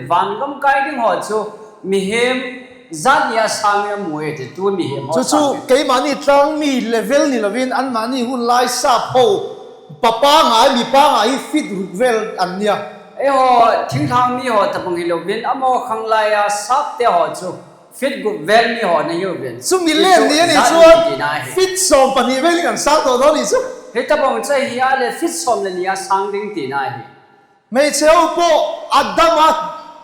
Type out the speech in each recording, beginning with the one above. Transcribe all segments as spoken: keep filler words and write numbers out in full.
Vangam kai ding ho chu mihem jat ni a sang a mu e ti, tu mihem ho chu chu sang e. Keimani tlangmi level ni lovin, anmani hun lai sap ho, papa ngai, mipa ngai hi feet ruk vel an nia. Eiho thinglhang mi ho tabang hi lovin, amaho khang lai a sap te ho chu feet gup vel mi ho na hi uvin. Chu mi len ni ani chuan feet som pani vel kan sang to do ni chu. Hitabang chu hi a le feet som le ni a sang ding tina hi. Hmeichhe ho pawh a dam a,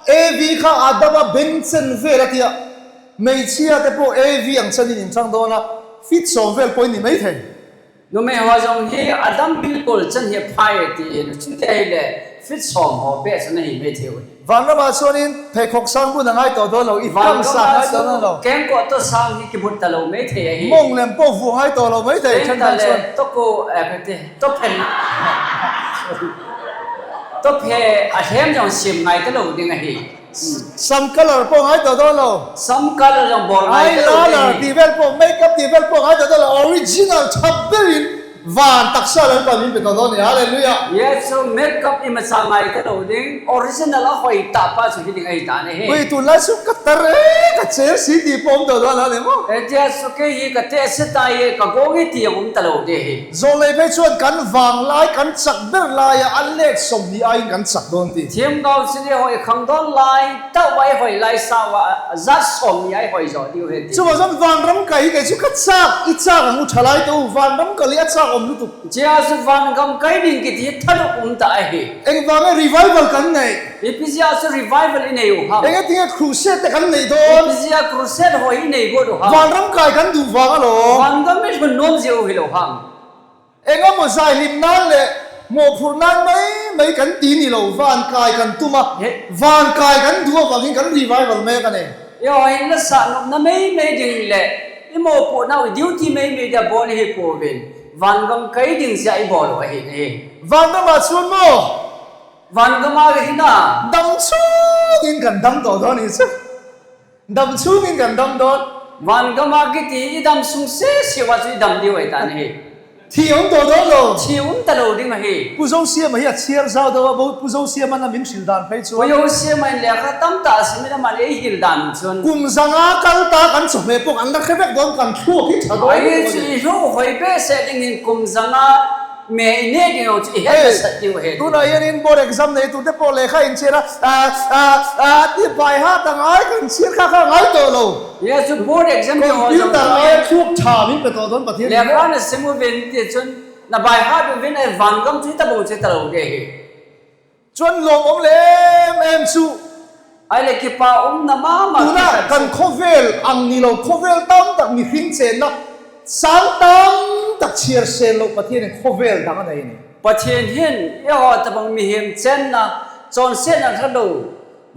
A V kha a dam a, beng chen vel a tia. Hmeichhia te pawh A V ang chenin in chang dawn a, feet sawm vel pawh in ni mai thei. Numei ho jong hi a dam bilkul chen hi a phai e tiin, chute hi le feet sawm ho peh chen a hi mai thei u. Vanrama chuanin pheikhawk sang bun a ngai tawh dawn lo, i pang sang ngai tawh dawn lo. Kengkawh tawh sang hi kibut ta lo mai thei a hi. Mawng lem pawh vuah ngai tawh lo mai thei, ṭhen ta le chuan. Tawku, eh, ka ti, tawphen. Tawphe a hlem jong sim ngai ta lo ding a hi. Sam color pawh ngai tawh dawn lo. Sam color jong bawl ngai ta lo ding a hi. Eyeliner ti vel pawh, makeup ti vel pawh ngai tawh dawn lo. Original ṭha berin van taksa Lalpa min pe tawh dawn a ni. Hallelujah. Yes, so makeup imacha ngai ta lo ding. Original a hawi tah pa chu hi ding a hi ta na hi. Ui, tunlai chu ka tar e, ka chel si ti pawh awm tawh dawn a ni maw. Eh, tia chu kei hi ka te se ta e, ka gawng e ti a awm ta lo ding a hi. Zawlnei phei chuan kan vang lai, kan chak ber lai a, an let sawm ni aiin kan chak dawn ti. Themgao chu ni hawi khang dawn lai, tah vai hawi lai sa va, zat sawm ni ai hawi zawh ding u he ti. Chuvang chuan vanram kai hi kei chu ka chak, i chak ang u ṭha lai tawh u, vanram kal hi a chak awm lutuk. Chia chu vangam kai ding kiti thaluk um ta a hi. Engvang nge revival kan nei? Ipi zia chu revival i nei u ham? Enge tinge crusade te kan nei dawn? Ipi zia crusade hawi i nei got u ham? Vanram kai kan duh vang alawm. Vangam i hlun nuam zia u hi lo ham? Engemaw zai hlim nan leh mawhphurh nan mai mai kan ti ni lo, van kai kan tum a. He. Van kai kan duh avangin kan revival mek a ni. Eiho hin la sah nopna mai mai ding leh i mawhpuhnau i duty mai mai dia bawl i hi pouvin, vangam kai ding zia i bawl u ahi, ahi. Vangam ah chuan maw? Vangam ah hi na. Dam chungin kan dam tawh dawn hi chu. Dam chungin kan dam dawn. Vangam ah kiti i dam sung se se uva chu i dam diu ahi ta na hi. Thi awm tawh dawn lo. Thi um ta lo ding ahi. Pu Zosiama hi a chhiar zau deuh a, Pu Zosiama in a min hril dan phei chu. Pu Zosiama in lekha tam tah a simin aman ei hril dan chun. Kum zanga kal ta kan chawhmeh pawh an la hre vek dawn, kan thluak hi ṭha dawn. Ahi chu i hlu hoi behseh dingin kum zanga me i ne ding lo chu i het nasat diu ahi. Tunah hian in board exam nei tute pawh lekha in chhiar a, a, a, a, ti by heart a ngai kan chhiar kha kha ngai tawh lo. Hia chu board exam ding ho zong computer ai thuk tha min pe tawh dawn Pathian. Lekha na sim uvin ti chun na by heart uvin a vangam chu i ta bo che ta lo de hi. Chuan lawm awm lem em chu. Ai le kipa awmna mama tuna kan khawvel ang ni lo, khawvel tam tak mihring chenna sang tam tak chhiar sel lo Pathian in khawvel dang a nei ni. Pathian hin eiho tabang mihem chenna, chawnsetna thla lo,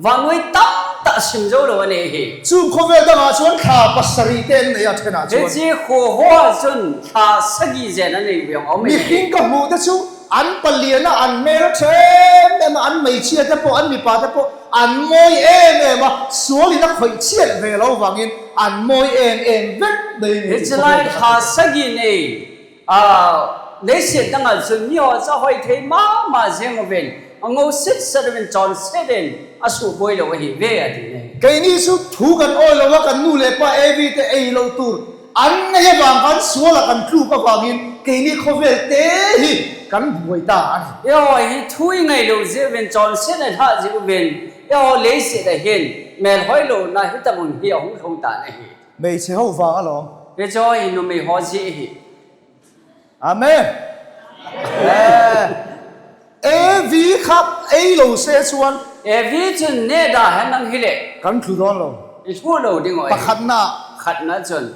vannoi tam tah sim zo lo a nei hi. Chung khawvel dangah chuan thla pasarih te an nei a, ṭhenah chuan. Hichi khuahoah chun thla sagi zen a nei veng awm a ni. Mihring ka hmuh te chu an paliana an hmel ṭha em em a, an hmeichhia te pawh, an mipa te pawh an mawi em em a, sual in a khawih chiat ve lo vangin an mawi em em vek mai a ni. Hichi lai thla sagi nei. A, leiset dangah chun mi ho chu a hoi thei mama zeng uvin, a ngo set set uvin, chawn set in a suhbuai lo ahi ve a ti nei. Keini chu thu kan awi lo a, kan nu leh pa Evi te ei lo tur an nei avang khan sual a kan tluk avangin keini khawvel te hi kan buai ta a ni. Eiho hi thu i ngai lo zia uvin, chawn set a hlah zia uvin, eiho leiset a hin melhoi lona hi tabang hi a hung hlung ta na hi. Hmeichhe ho vang alawm. Hichu hi numei ho zia hi. Amen. Eh, Evi kha ei lo se chuan. Evi chun ne da hen nang hi le. Kan tlu dawn lo. I tlu lo ding aw. Pakhatna. Khatna chun.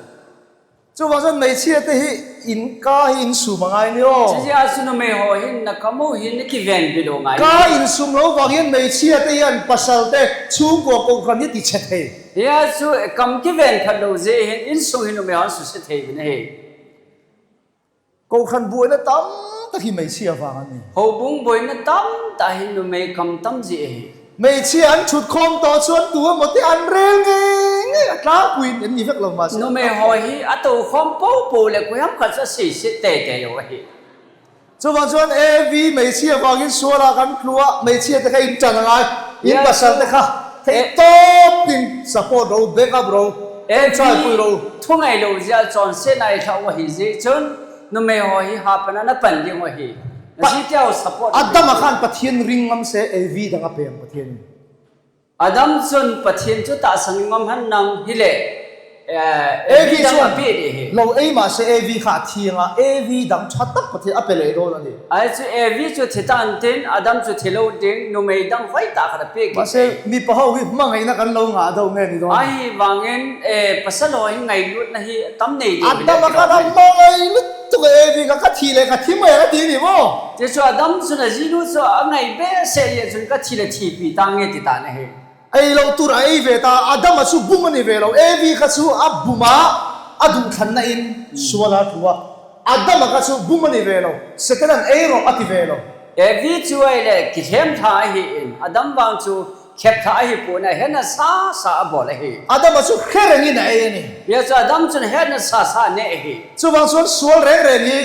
Chuvang chuan hmeichhia te hi in ka hi insum a ngai ni aw. Chuzia chu numei ho hin na kam u hin na kiven bil u ngai. Ka insum lo vang hian hmeichhia te hian pasal te chhungkua kohhran hi ti chhe thei. Hia chu kam kiven phat lo zia hin insung hi numei hon suse thei vin ahi. Kohhran buaina tam tak hi hmeichhia vang an ni. Houbung buaina tam tak hi numei kam tam zia hi. Hmeichhia an thut khawm tawh chuan tu emaw te an rel ngei ngei a, tlangpuiin an ni vek lo mah se. Numei ho hi a to khawm po po leh koi ham khat chu a sei se te te lo ahi. Chuvang chuan Evi hmeichhia vangin suala kan tlu a, hmeichhia te kha in tan a ngai. In pasal te kha, thei top in support ro, back up ro, en chai pui ro. Thu ngai lou jeh a chonsetna i lhah u ahi jeh chun, numei ho hi hapan a na pan ding u ahi. Na ji teu support. Adam a khan Pathen ring ngam se, A V dang a peng Pathen in. Adam chun Pathen chu tahsan ngam han nang hile, eh, A V dang chu a pe ding ahi. Lo, eima se A V kha theng a, A V dang tha tah Pathen a pe le don ahi. Ahi chu A V chu thi tan tin, Adam chu thi lou ding, numei dang hoitah khat a pe kit. Mase, mipa ho hi mangaina kan lo ngah dou nge ni don. Ahivangin, eh, pasal ho hi ngailutna hi tam nei ding. Adam a khan a mangai lut tuk A V kha, ka thi le ka thi mai ka ti ni mo. Ti chu Adam chun a jinu chu a ngai behseh jeh chun ka thi le thipi tange ti tan ahi. Ei lo tur a ei ve ta, Adam a chu bung ani ve lou, A V kha chu a bum a, a duhthlanna in sual a thu a. Adam a kha chu bung ani ve lou, Satan an ei ro ati ve lou. A V chu ahile kilhem lha ahi in, Adam vang chu khem lha ahi pon a, hetna sasa a bol ahi. Adam a chu khereng in a ei ani. Hijeh chun Adam chun hetna sasa a ne ahi. Chuvang chun sual reng reng hi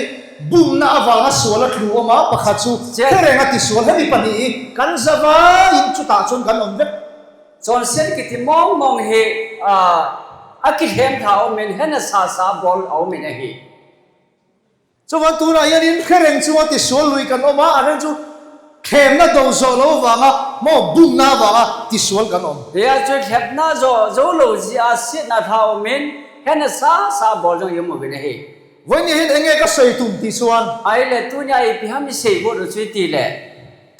bumna avanga sual a thu um a, pakhat chu khereng a ti sual, hemi pahni hi kan java in chutah chun kan um vek. Chonset kiti mong mong hi, ah, a kilhem lha a um in, hetna sasa a bol a um in ahi. Chuvang tuna hian in khereng chunga tisual lui kan awm a, a reng chu thlemna do zawh lo vanga, maw, bumna vanga tisual kan awm. Hia chu thlemna zo, zo lo zia siatna ṭha awmin, hetna sa sa bawl zawng i awm uvin ahi. Vawiin hian enge ka sawi tum tih chuan, ahile tunia ipi ham i sei bawk u chu i ti le.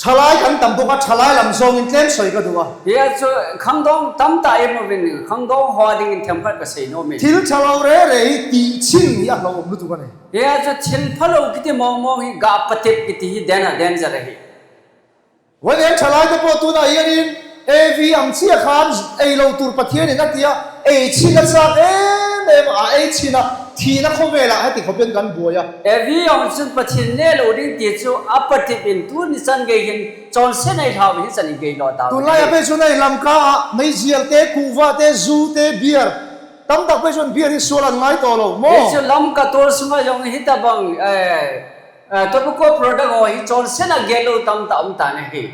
Ṭhalai kan tam bawk a, ṭhalai lam zawngin tlem sawi ka duh a. Hia chu khangdawng tam tah i awm uvin, khangdawng haw dingin themkhat ka sei nawm in. Thil ṭha lo re re hi tih chhin hi a hlauhawm lutuk a ni. Hia chu thil pha lo kiti mawng mawng hi gah patep kiti hi dan a danger ahi. Vawiin ṭhalai te pawh tunah hianin A V ang chiah khan ei lo tur Pathianin a ti a, ei chhin a chak em em a, ei chhin a, thihna khawvelah heti khawpen kan buai a. A V ang chun Pathian ne lo ding ti chu a patep in tuni chan gei hin chawnse nei hlau hi chan in gei lo ta. Tunlai a phei chuan hei Lamka a meizial te, kuhva te, zu te, beer tam tak phei chuan beer hi sual an ngai tawh lo maw? Hei chu Lamka tual sunga zawng hi ta bang, eh, eh, tobacco product ho hi chawnse na gel lo tam ta awm ta na hi.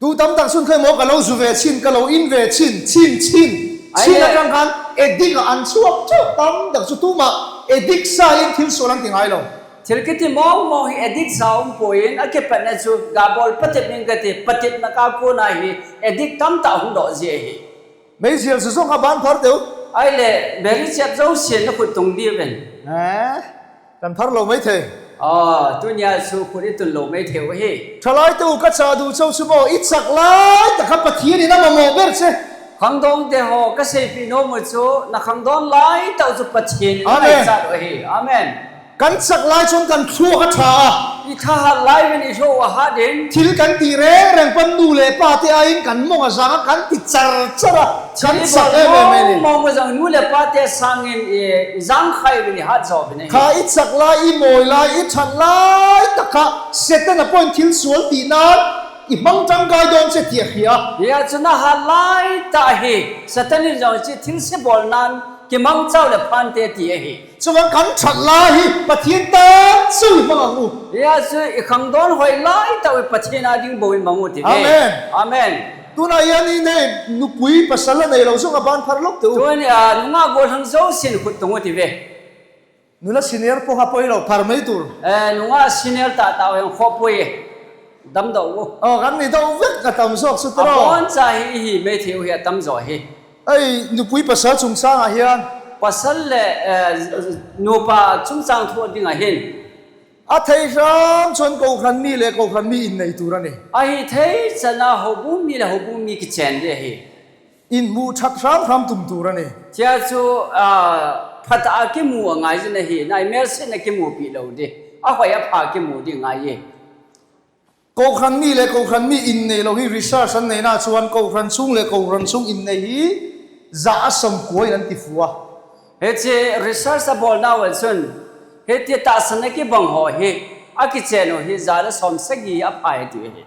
Tu tam tak chun khai maw ka lo zu ve chin, ka lo in ve chin, chin, chin. Chin aṭang khan addict a an chhuak chauh tam tak chu tuma addict sa in thil sual an ti ngai lo. Thil kiti mawng mawng hi addict sa um puain a kipatna chu ga bawl patep ning ka ti, patepna ka kona hi addict tam tak hung dawh zia hi. Meizial zu zawng a ban phar teu. Ahile, beri chep zo sin na khut tung di ven. Eh? Kan phar lo mai thei. Ah, tunia chu khut i tun lo mai thei u hi. Ṭhalai te u ka chah duh chauh chu maw, i chak lai taka Pathianin a mamawh ber che. Khangdawng te ho ka seipih nuam u chu, na khangdawn lai tak chu Pathianin a ngaichat u hi. Amen. Kan chak lai chuan kan thluak a ṭha a. I thahat lai ven i hlo a hat in. Thil kan tih reng reng pan nu leh pa te aiin kan mawng a zang a kan ti char char a. Kan chak em em mai ni. Mawng a zang nu leh pa te sangin i, i zang khai ven i hat zawh ven ahi. Kha i chak lai, i mawi lai, i ṭhat lai taka Setana pawhin thil sual tih nan i hmang ṭangkai dawn che tih a hria. Hia chu na hat lai ta hi Setanin zawng chu thil se bawl nan kimang chau leh phan te ti ahi. Chuvang kan ṭhat lai hi Pathian tan chu i hmang ang u. Hia chu i khangdawn hawi lai tak u Pathian a ding bo i hmang u ti ve. Amen. Amen. Tunah hian in hei nupui pasal a nei lo zawng a ban phar lawk teh u. Tuni a nunga gollhang zo sin khut tung u ti ve. Nula senior pawh kha pawh i lo phar mai tur. Eh, nunga senior tah tah u hian khawpui. Damdeuh u. Aw, kan ni deuh vek ka tam zawk chu tiraw. A bawn cha hi i hi mai thei u hi a tam zawh hi. Ei, nupui pasal chungchangah hian. Pasal leh, eh, nupa chungchang thu dingah hin. A thei hram chuan kohhran mi leh kohhran mi innei tur a ni. A hi thei chana houbung mi leh houbung mi kichen ding a hi. Inhmuh ṭhat hram hram tum tur a ni. Chea chu, ah, phatah a kimu a ngai zin a hi, nai hmelsetna kimu pih lo di. A hawi a pha kimu di ngai e. Kohhran mi leh kohhran mi innei lo hi research an neina chuan kohhran chhung leh kohhran chhung innei hi za a sawmkua in an ti fu a. Hiche research a bawlna uah chun, hitia tahsanna kibang ho hi, a kichen u hi za leh sawmsagi a pha e ti hi.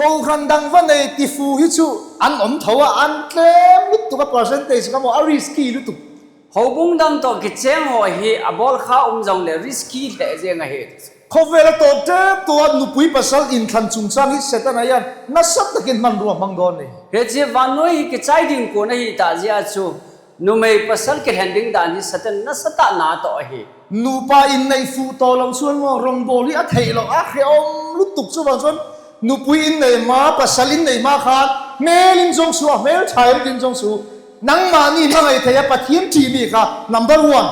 Kohhran dang va nei ti fu hi chu an awm tho a, an tlem lutuk a, percentage ka maw a risky lutuk. Houbung dang tawh kicheng ho hi a bawl kha um zawng leh risky hle zeng a hi. Khovel a tawp tep tua nupui pasal inthlan chungchang hi Satan a hian nasatakin hmanrua hmang dawn ni. Hiche vannoi hi kichai ding kon ahi tah jeh a chu, numei pasal kihlen ding dan hi Satan nasatah na tawh ahi. Nupa innei fuh tawh lo chuan maw, rawngbawl hi a theih loh a, hreawm lutuk chuvang chuan nupui innei hma, pasal innei hma khan hmelin zawng chu, a hmel ṭha em tin zawng chu, nangmahni hmangaih theia Pathian ṭih mi kha number one.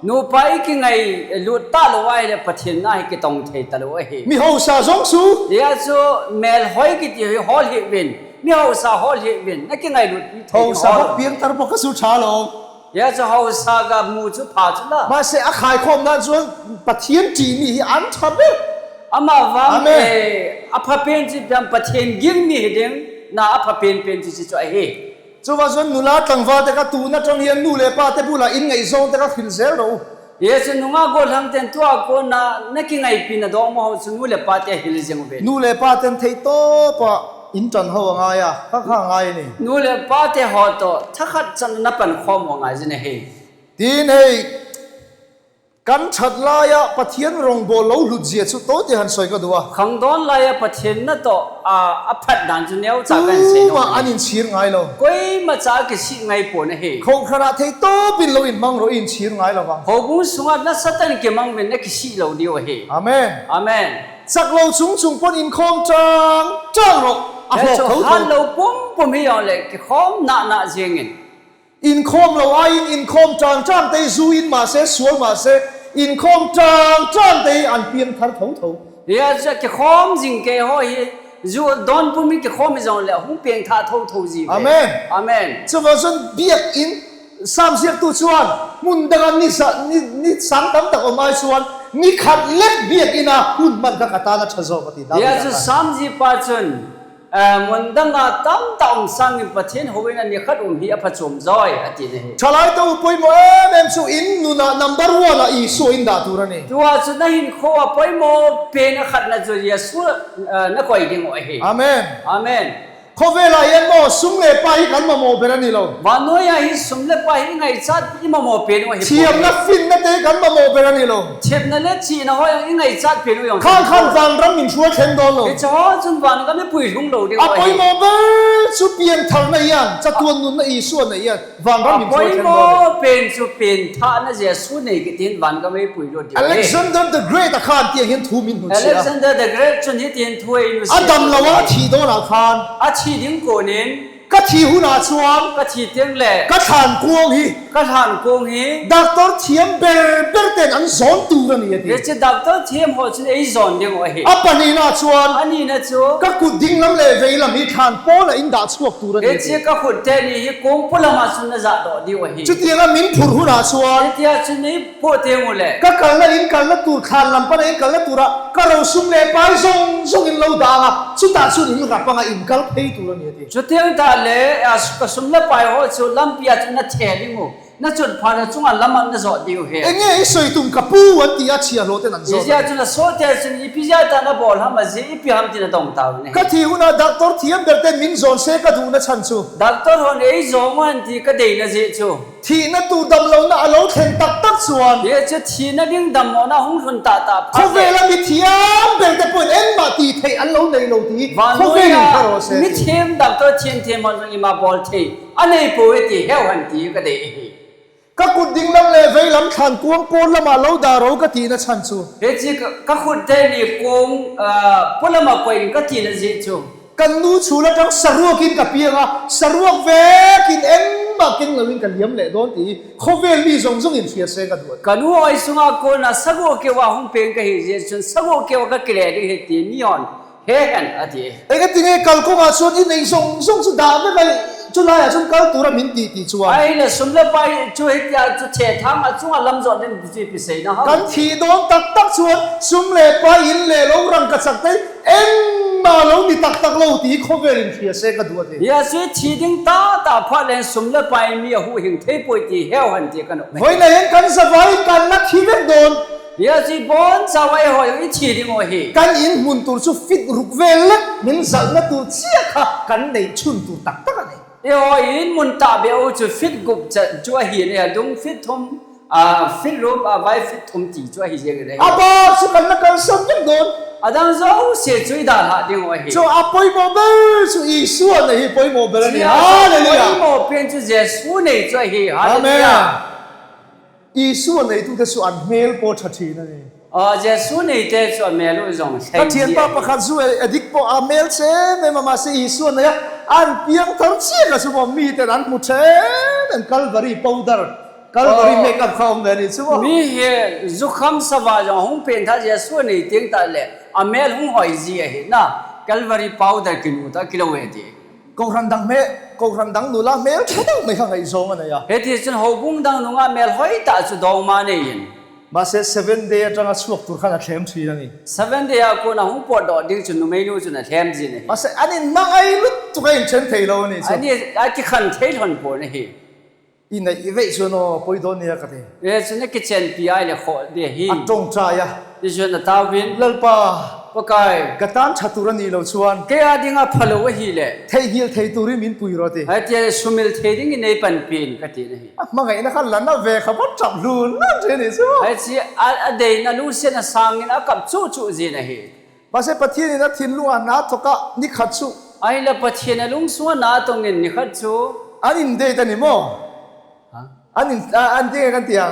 Nupa i kingai lut ta lo ahile Pathian na hi kitong thei ta lo ahi. Mi hausa zawng chu. Hia chu melhoi kiti hi hawl hi vin. Mi hausa hawl hi vin. Na kingai lut pi thei. Hausa hawl. Piang tar bawk a chu ṭha lo. Hia chu hausa ga mu chu pha chu la. Mahse a khaikhawm nan chuan Pathian ṭih mi hi an ṭha ber. Amavang, amen, eh, a pha pen chu pian Pathian ging mi hi ding. Na a pha pen pen chu chu ahi. Chuvang chuan nula tlangval te kha tun aṭang hian nu leh pa te bulah in ngaihzawng te kha hril zel rawh u. Hia chu nunga gollhang ten tua kona na kingaipina dawng maw ho chu nu leh pa te hril zing u ve. Nu leh pa ten theih tawpa in ṭan ho a ngai a, kha kha ngai a ni. Nu leh pa te ho tawh thakhat chan na pan khawm u a ngai zin ahi. Tin hei, kan ṭhat laia Pathian rawngbawl lo hlut zia chu tawte han sawi ka duh a. Khangdawn laia Pathian na tawh, a, a phat dan chu neucha kan sei lo. Tuma an inchhir ngai lo. Koima cha kisih ngai pon ahi. Kohhranah theih tawpin lo inhmang rawh, i inchhir ngai lo vang. Houbung sunga nasatan kimang vin na kisih lo diu ahi. Amen. Amen. Chak lo chung chung pawn inkhawm ṭang ṭang rawh. A hlawk tho tho. Hei chu hat lo pum pum hi jong le kikhawm nah nah zingin. Inkhawm lo aiin inkhawm ṭang ṭang te hi zu in mahse, sual mahse, inkhawm ṭang ṭang te hi an piang thar tho tho. Hia chu kikhawm zing kei ho hi, zu dawn pum in kikhawm hi jong le hung piang thah tho tho ji ve. Amen. Amen. Chuvang chuan biak in, Sam ziaktu chuan hmun danga ni sa, ni, ni sang tam tak awm ai chuan ni khat lek biak ina hun man kha ka tan a ṭha zawk a ti. Hia chu Sam zipa chun, Eh, mun danga tam tak um sangin Pathian houin a ni khat um hi a phachawm zawi a ti na hi. Ṭhalai to pawimawh em em chu in nunah number one-ah Isua in dah tur a ni. Tua chu na hinkhoa pawimawh pen a khatna chu Jesu, eh, na koi ding u ahi. Amen. Amen. Khawvelah hian maw sum leh pai hi kan mamawh ber a ni lo. Vannoiah hi sum le pai hi i ngaichat i mamawh pen u ahi. Thiamna finna te hi kan mamawh ber a ni lo. Thepna le chihna ho jong i ngaichat pen u jong. Khang khan vanram min hruai thleng dawn lo. Hiche ho chun vangam i puithlung lo ding u ahi. A pawimawh ber chu piangtharna hian, chatuan nunna Isua na hian, vanram min hruai thleng dawn lo. A pawimawh pen chu piangthahna Jesu nei kitin vangam i puilut ding u ahi. Alexander the Great a khan tiang hian thu min hun chia. Alexander the Great chun hitin thu ei nusia. A dam lo a, a thi dawn a khan. A thi ding konin. Ka thi hunah chuan. Ka thi teng le. Ka thlan kuang hi. Ka thlan kuang hi. Doctor thiam ber ber ten an zawn tur a ni a ti. Hiche doctor thiam ho chun ei zawn ding u ahi. A pahnihna chuan. A nihna chu. Ka kut ding lam leh vei lam hi thlan pawla in dah chhuak tur a ni a ti. Hiche ka khut te ni hi kuang pu lamah chun na zah doh diu ahi. Chutianga min phur hunah chuan. Hitia chun ei Pawh teng u le. Ka kalna in kalna tur, thlan lam pana in kalna tura, ka ro sum leh pai zawng zawng in lo dah a, chutah chuan in rap anga in kal phei tur a ni a ti. Chutiang tah le, a, ka sum le pai ho chu lampia chu na the ding u, na chut phat a chunga lamah na zawh ding u hi. Enge i sawi tum ka pu an ti a, chhia hlaw ten an zawt a. Hijeh chun a sawte chun ipi jeh a na bawl ham a, zia ipi ham tin a dong ta u ne. Ka thi huna doctor thiam ber ten min zawn se ka duhna chhan chu. Doctor hon ei zawng u an ti ka deina jeh chu. Thihna tur damlohna a lo thlen tak tak chuan. Hia chu thihna ding damlohna hung hlun tah tah phat le. Khawvela mi thiam ber te pawhin engmah tih theih an lo nei lo tih hi khawvel in thar awh se. Vannoia mi thiam doctor thiam thiam hon zong ima bawl thei a nei poi ti heu han ti ka dei hi. Ka kut ding lam leh vei lam thlan kuang pawn lamah lo dah ro ka tihna chhan chu. Hichi ka, ka khut te ni kuang, ah, pawn lamah koih in ka tihna jeh chu. Kan nu chhul aṭang saruakin ka piang a, saruak vekin engmah keng loin ka liam leh dawn tih hi khawvel mi zawng zawngin hria se ka duh a. Ka nu awi sunga kona saruak keuva hung peng ka hi jeh chun saruak keuva ka kile ding hi ti mi hon he hen a ti. Engatinge kalkawngah chuan i neih zawng zawng chu dah vek a, chu laiah chuan kal tura min tih tih chuan. Ahile sum le pai chu hitia chu chhe thang a chunga lam zawh ding ti chu ipi seina ham? Kan thih dawn tak tak chuan sum leh pai, in leh lo, rangkachak te engmah lo ni tak tak lo tih hi khawvelin hria se ka duh a ti. Hia chu i thi ding tah tah phat leh sum le pai mi a huhhing thei poi ti heu han ti ka nuh mai. Vawiinah hian kan zavaiin kan la thi vek dawn. Hia chu i bawn chauva eiho i thi ding u hi. Kan in hmun tur chu feet ruk vel lek min zalhna tur chiah kha kan neih chhun tur tak tak a ni. Eiho in hmun tahbeh u chu feet gup chu ahi a, dung feet thum, A, feet rup, a, vai feet thum ti chu ahi jeng e. Abah chu kan na kalson jeng don. Adang jouse chu i dalha ding u ahi. Chu apoimo bel chu Isua nei hi poimo bel ahi. Hallelujah. Poimo pen chu Jesu nei chu ahi. Hallelujah. Amen. Isua neitute chu an mel po tha thei ahi. A, Jesu neite chu amel u jong thei. Pathen pa pakhat chu a, adik po amel che me mama se Isua nei a an piang thar che ka chu mo miten an mu che men Calvary powder. Calvary makeup kha um ve ni chu mo. Mi hi jukham sava jong hung pen tha Jesu nei teng tah le amel hung hoi ji ahi na. Calvary powder kinu ta kilo e ti. Kohran dang me, kohran dang nu la mel thadang mai kha ngai jong anei a. Hiti chun houbung dang nunga mel hoi tah chu dongma nei in. Mase seven day atanga suak tur khan a thlem thei ahi. Seven day a kona hung potdoh ding chu numeinu chun a thlem ji ahi. Mase anin mangai lut tu ka in chen thei lo ni chu. Ani a kikhan thei lhon po ahi. I nei i vei chu no, poidoh nia ka ti. E, chu na kichenpi ai le kho de hi. A tong cha ya. I chu na tauvin. Lalpa. Pakai. Ka tan tha tur ani lo chuan. Kei a dinga phalo ahi le. Thei hil thei turin min pui ro ti. Hai ti sumil thei ding i nei pan pin ka ti ahi. A, mangai na khan la na ve kha ba chap lu na te ni chu. Hai chi a, a dei na lu se na sangin a kap chu chu ji ahi. Mase Pathen in a thinlung a na thoka ni khat chu. Ahi le Pathen a lungsunga na tongin ni khat chu. An in dei ta ni mo. Ha? An in, a, an dei kan ti a.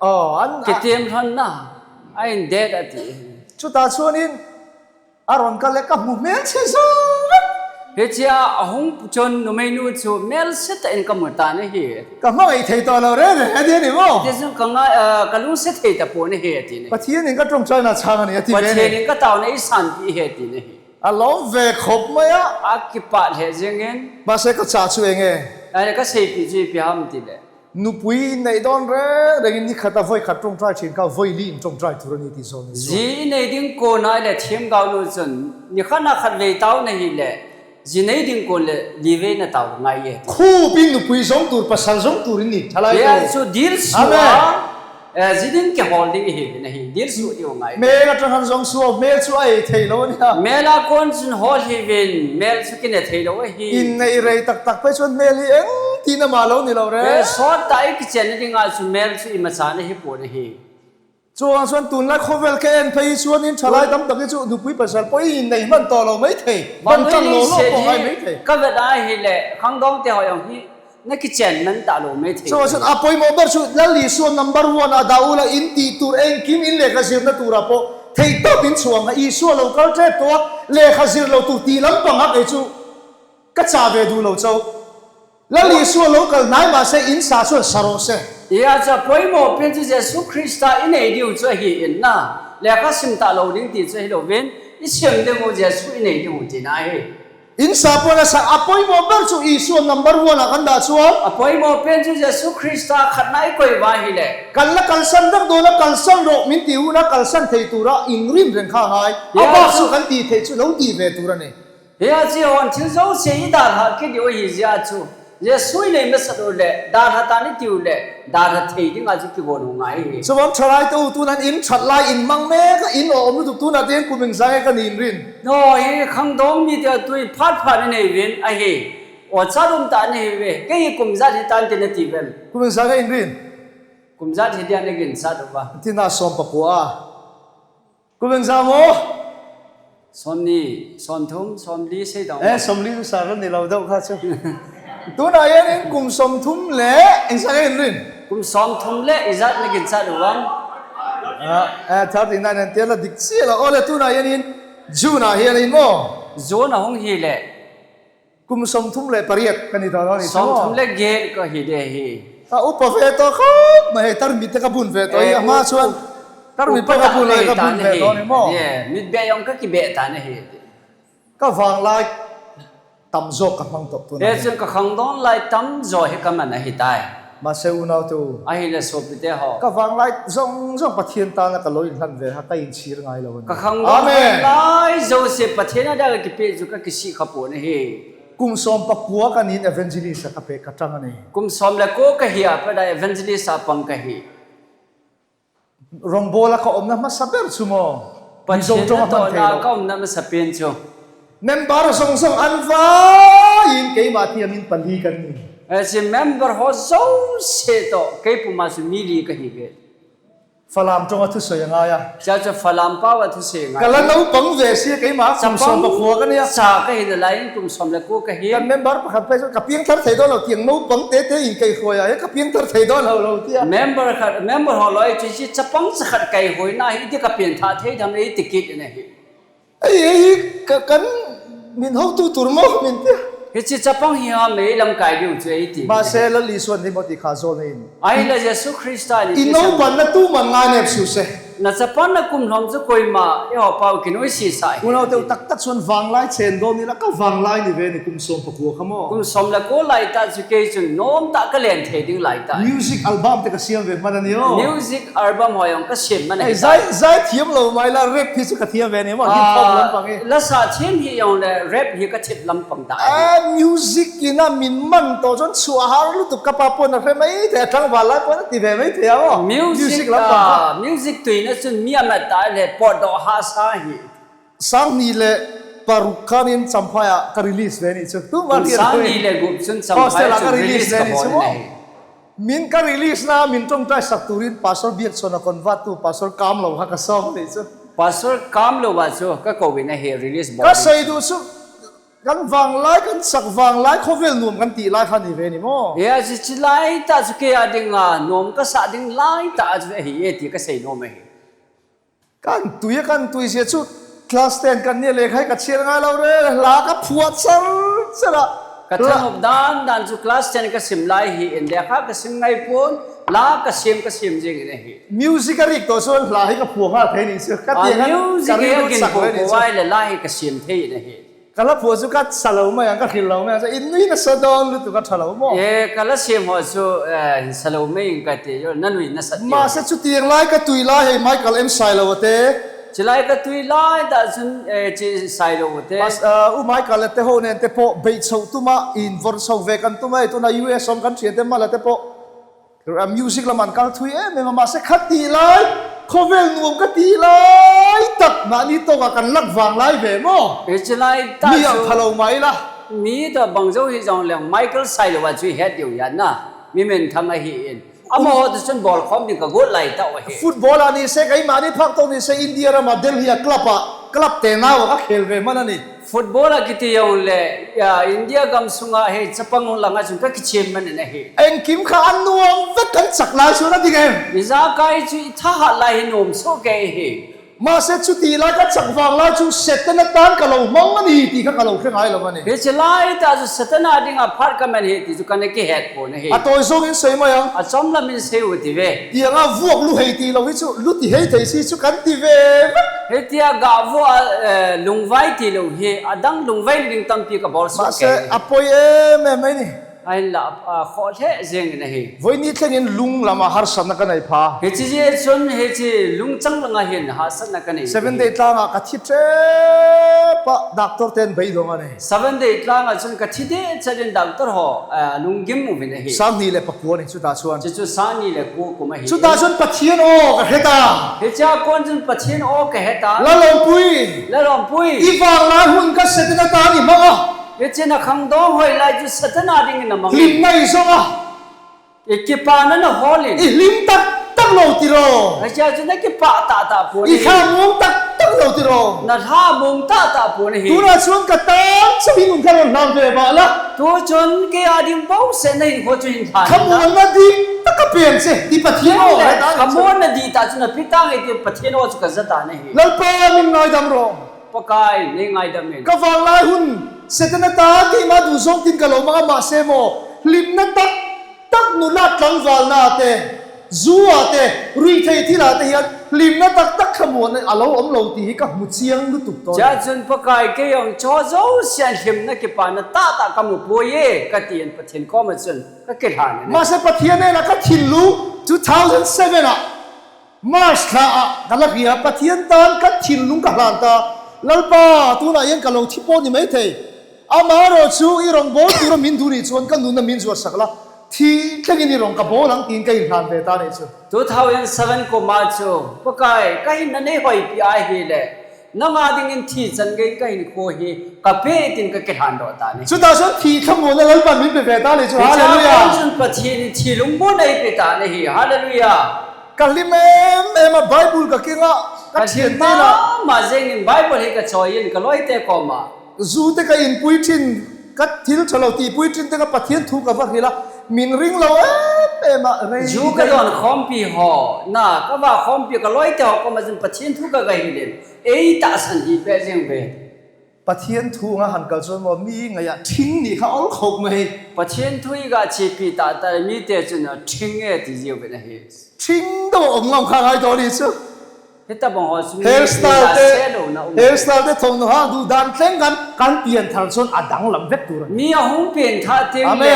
Oh, an, a. Kitim lhon na. A in dei ta ti. Chuta chuan in. Aron ka le ka mu mel che zo. Hichia ahung chun numeinu chu mel se ta in ka mu ta na hi. Ka hmangai thei tawh lo reng reng a ti a ni maw? Ti chun ka ngai, ah, ka lungset thei ta pawh na hi a ti ni. Pathian in ka ṭawngṭaina chang a ni a ti ve ni. Pathian in ka tauna i sanpih hi a ti na hi. A lawm ve khawp mai a. A kipah leh zingin. Mahse ka chah chu eng nge? Ahile ka seipih chu ipi ham ti leh. Nupui in nei dawn reng rengin ni khata voi khat ṭawngṭai ṭhin kha voi li in ṭawngṭai tur a ni ti zawm ni zawm. Zi i nei ding kuon ahile themgao nu chun ni khatna khat vei tau na hi leh. Zi nei ding kuon le li vei na tau ngai e. Khupin nupui zong tur, pasal zong tur in ni, thalai tu. Chu dil suh a, eh, zi ding kihawl ding i hi na hi, dil suh ding u ngai. Mel aṭang han zong suh, mel chu a ei thei lo a nia. Mel a kuon chun hawl hi vin, mel chu kine thei lo a hi. In nei rei tak tak phei chuan mel hi eng tina ma lo ni lo re. Eh, sawt ta i kichen na ding a chu mel chu i macha na hi pawh na hi. Chuan chuan tunlai khawvel ka en phei chuan in thalai tam tak hi chu nupui pasal pawh in nei hman tawh lo mai thei. Van ṭang lo lo pawh ngai mai thei. Ka vet a hi leh khangdawng te hoi ang hi na kichen man ta lo mai thei. Chuan chuan a pawimawh ber chu Lal Isua number one a dah ula in tih tur engkim in lekha zirna tura pawh thei tawp in chuang a Isua lo kal ṭep tawh a lekha zir lo tur tih lampang a kei chu ka chah ve duh lo chau. Lal Isua lo kal nai mahse in sa chuan sa rawh se. Ia chu a pawimawh pen chu Jesu Krista i nei ding u chu ahi in na. Lekha sim ta lo ding ti chu ahi lovin, i sim ding u Jesu i nei ding u tina ahi. In sa puan a sa a pawimawh ber chu Isua number one a kan dah chuan. A pawimawh pen chu Jesu Krista khatna i koih uva hi leh. Kan la kalsan deuh dawn a kalsan rawh min ti hun a kalsan thei tura in rin reng kha ngai. Ia a bak chu chu kan ti thei chu lo ti ve tur a ni. Hia chi hon thil zosia i dalha kit diu ahi zia chu. Jesu i nei masat u leh, dalha tan i ti u leh, dalha thei dinga chu kigon u ngai hi. Chuvang thalai te u tunan in that lai in mang mek a in awm lutuk tuna te in kum engzah nge ka nin rin. No hi khangdawng mite a tui phat phat i nei vin ahi. Aw chat um ta na hi ve. Kei hi kum zat hi tan te na ti vem. Kum engzah nge in rin. Kum zat hi dia na gin chat u va. Tina sawm pakua. Kum engzah maw? Sawmni, sawmthum, sawmli sei dang. Eh, sawmli chu sa ran ni lo deuh kha chu. Tuna hian in kum sawmthum leh engzah nge in rin. Kum sawmthum leh izat na gin chat u vang. Ah, eh, thirty nine an tia la dik chiah la. Awle tuna hian in June a hian in maw? June a hung hi leh. Kum sawmthum leh pariat ka ni ta dawn ni chu. Sawmthum leh giat ka hi de hi. Ka upa ve tawh khawp mai, tarmit te ka bun ve tawh hi, eh, ama chuan tarmit pa ka bun lai ka bun ve tawh ni maw? Eh, mit beh jong ka kibeh ta na hi. Ka vanglai tam zawk ka hmang tawh tuna. Eh, chun ka khangdawn lai tam zaw hi ka man ahi tai. Mahse unau te u. Ahile sopite ho. Ka vanglai zawng zawng Pathian tana ka lo inhlan ve kha, ka inchhir ngai lo a ni. Ka khangdawng lai zosia Pathian a dia ka kipeh chu ka kisih kha pawh na hi. Kum sawm pakua ka niin evangelist a ka peh ka ṭang a ni. Kum sawm le kua ka hi a pat a evangelist a pang ka hi. Rawngbawl a ka awmna hmasa ber chu maw? Pathian natawhna ka awmna hmasa pen chu. Member zong zong an vai in keima ti amin pali kan ni. Hiche member ho jouse toh kei puma chu mi li kahi ve. Falam tong a thusei a ngai a. Cha cha Falam pau a thusei a ngai. Kala naupang ve si keima kum som pakua ka ni a. Cha kahi nalai in kum som le ko kahi. Kan member pakhat pai chu ka piang thar thei don lo tiang naupang tete in kei khoi a ka piang thar thei don lo lo tia. Member khat member ho loi chu si chapang cha khat kei hoi na hi ti ka piang tha thei dam ei ti kit na hi. Ei, ei, ka, kan min ho tu tur mo, min tia. Hiche chapang hi ha mei lam kai diu chu ei ti. Mase la li suan ni mo ti kha zo nei. Ai la Jesu Christa ni. I no pan na tu man ngai nep su se. Na chapang na kum lhom chu koima, e ho pau kinoi si sa. Unau teu tak tak suan vanglai chen do ni la ka vanglai ni ve ni kum som pakua kha mo. Kum som la ko lai ta chu kei chun nom ta ka len thei ding lai ta. Music album te ka siam ve man a ni o. Music album ho jong ka siam man a hi ta. Zai, zai thiam lo mai la rap hi chu ka thiam ve ni mo, hip hop lam pang e. La sa thiam hi jong le rap hi ka thip lam pang ta. A music ina min man to chun chu a har lu tu ka pa pon a fe mai te tang va lai pon ti ve mai te a mo. Music lam pang. Music tuina chun mi a mat ta le pot do ha sa hi. Sang ni le paruk khan in Champhai a ka release ve ni chu. Tu ma ti sang ni le gup chun Champhai a ka release ve ni chu mo. Min ka release na min tong tai sak turin Pastor Biak Chon a convert tu Pastor Kam Lo ha ka song ni chu. Pastor Kam Lo wa chu ka ko win a he release bo. Ka sei du chu kan vang lai kan sak vang lai khovel nuam kan ti lai khan ni ve ni mo. Ya chi chi lai ta chu ke a ding a nuam ka sa ding lai ta chu he e ti ka sei nuam he. Kan tui a kan tui sia chu class ten kan ni le khai ka chiar ngai lo re la ka phuat sar sar a. Ka thanop dan dan chu class ten ka sim lai hi in le kha ka sim ngai pon la ka sim ka sim jing in hi. Music a rik to so la hi ka phuat ha thei ni chu ka ti kan music ka ri a kin sak ko le ni ko chu. Ai le la hi ka sim thei in hi. Ka la phuat chu ka sa lo mai, ka hril lo mai, in nui na sa don lu tu ka tha lo mo. E, ka la siam ho chu, eh, sa lo mai in ka ti, yo, na nui na sa ti. Ma se chu tiang lai ka tui lai, hei, Michael M. Sailo te. Chi lai ka tui lai, ta chun, eh, chi Sailo te. Mas, eh, u Michael te ho nen te po, bei chau tu ma, in vor chau ve kan tu ma, tu na U S om kan thia te ma la te po. Music lam an kal thui em em a, ma se khat ti lai, khovel nuam ka ti lai, tak na ni to ka kan lak vang lai ve mo. E chi lai ta mi ang chu pha lo mai la. Mi to bang jo hi jong leng Michael Sailo wa chu het diu ya na. Mi men thang a hi in. Ama ho tu chun bol khom ding ka got lai ta wa hi. Football a ni se kai ma ni phak to ni se India rama Delhi a club a, club te na wa ka khel ve man a ni. Football a kiti jong le, ya, India gam sunga he chapang langa chun ka kichim man na hi. Engkim kha anuam vek kan chak lai chu na ding em. Ijakai chu i thahat lai hi nuam so ke hi. Ma se chuti lai ka chak vang lai chu Satan a tan ka lo mang man hi ti kha ka lo khe ngai lo man hi. Hi chi lai ta chu Satan a ding a phat ka man hi ti chu ka na kihet po na hi. A toi zong in sei mai ang. A chom lam in sei u ti ve. Tiang a vuak lu hei ti lo hi chu lu ti hei thei si chu kan ti ve. Hitia gah vua, eh, lungvai ti lo hi, adang lungvai ding tampi ka bol suh kei. Mahse, a poi em em mai ni. Ahinla, a, khoh lheh jeng in ahi. Voi ni thleng in lung lama harsatna ka nei pha. Hichi jeh chun, hichi lungchang langa hin harsatna ka nei. Seven Day tlanga ka thi tep a, doctor ten beidong a nei. Seven Day tlanga chun ka thi deh chet in doctor ho, eh, lunggim uvin ahi. Sang ni le pakua ni chuta chuan. Chu chu sang ni le ku kum ahi. Chuta chuan Pathian aw ka hre ta. Hichea kon chun Pathian aw ka he ta. Lalawmpui. Lalawmpui. I vang lai hun kha Satan a tan i hmang a. Hichea khangdawng hoi lai chu Satan a dingin a mang. Hlimna i zong a. I kipana na hawl in. I hlim tak tak lo ti ro. Hichea chu na kipah tah tah pon. I thlamuang tak tak lo ti ro. Na thlamuang tah tah pon hi. Tuna chuan ka tan chauhin hun ka rawn hlan ve mah la. Tu chun kei a ding bo se na in khaw chu hin thlan in la. Khamuanna dik taka pen che, ti Pathian aw, le, heta khamuanna dik ta chu na pi tang e ti Pathian aw chu ka za ta na hi. Lalpa min ngaidam rawh. Pakai, nei ngaidam in. Ka vanglai hun, Setana ta keima duh zawng tin ka lo mang a, mahse maw, hlimna tak tak nula tlangvalna te, zu a te, rui thei thil a te hian hlimna tak tak khamuanna a lo awm lo tih hi ka hmu chiang lutuk tawh. Chua chun Pakai kei awng chaw zo sian hlimna kipana tah tah ka mu puai e, ka tiin Pathian kawma chun ka kihlan a ni. Mahse Pathian nena ka thinlung two thousand seven ah March thla ah ka la hria, Pathian tan ka thinlung ka hlan ta. Lalpa, tunah hian ka lo thi pawh ni mai thei. Amaherawhchu i rawngbawl tura min duh nih chuan ka nunna min zuatsak la. Thi thlengin i rawng ka bawl ang tiin ka inhlan ve ta nih chu. Two thousand seven kuma chu, Pakai, ka hinna nei hawipih a hile, Nanga dingin thi chan gei kahinkho hi kape tin kakilhan doh tan ahi. Chuti chun thi lhamonna Lalpan min pe ve tan ahi chu. Hiche a Hallelujah. Chun Pathen in thi lungmonna eipe tan ahi. Hallelujah. Kahlim em em a Bible kakinga. Kahlim mama jengin Bible hi kachoi in kaloite koma. Ju te ka inpui thin, kathil thalou tipui thin te ka Pathen thu kava hil a, min ring lou em em a rei. Ju kadon khompi ho, na, kava khompi kaloite ho koma jin Pathen thu kagahil in. Eitahsan hi pe jeng ve. Pathen thu nga hankal chun mo mi ngaiya thing ni kha ol khok mai. Pathen thu iga chepi tah tah mite chun thing e ti jiu ve na hi. Thing do om ngam kha ngai to ni chu. Hitabang ho chu mi hairstyle te, hairstyle te thong no ha du dan thleng kan, kan pian thar chun adang lam vet tur. Mi ahung pian tha teng le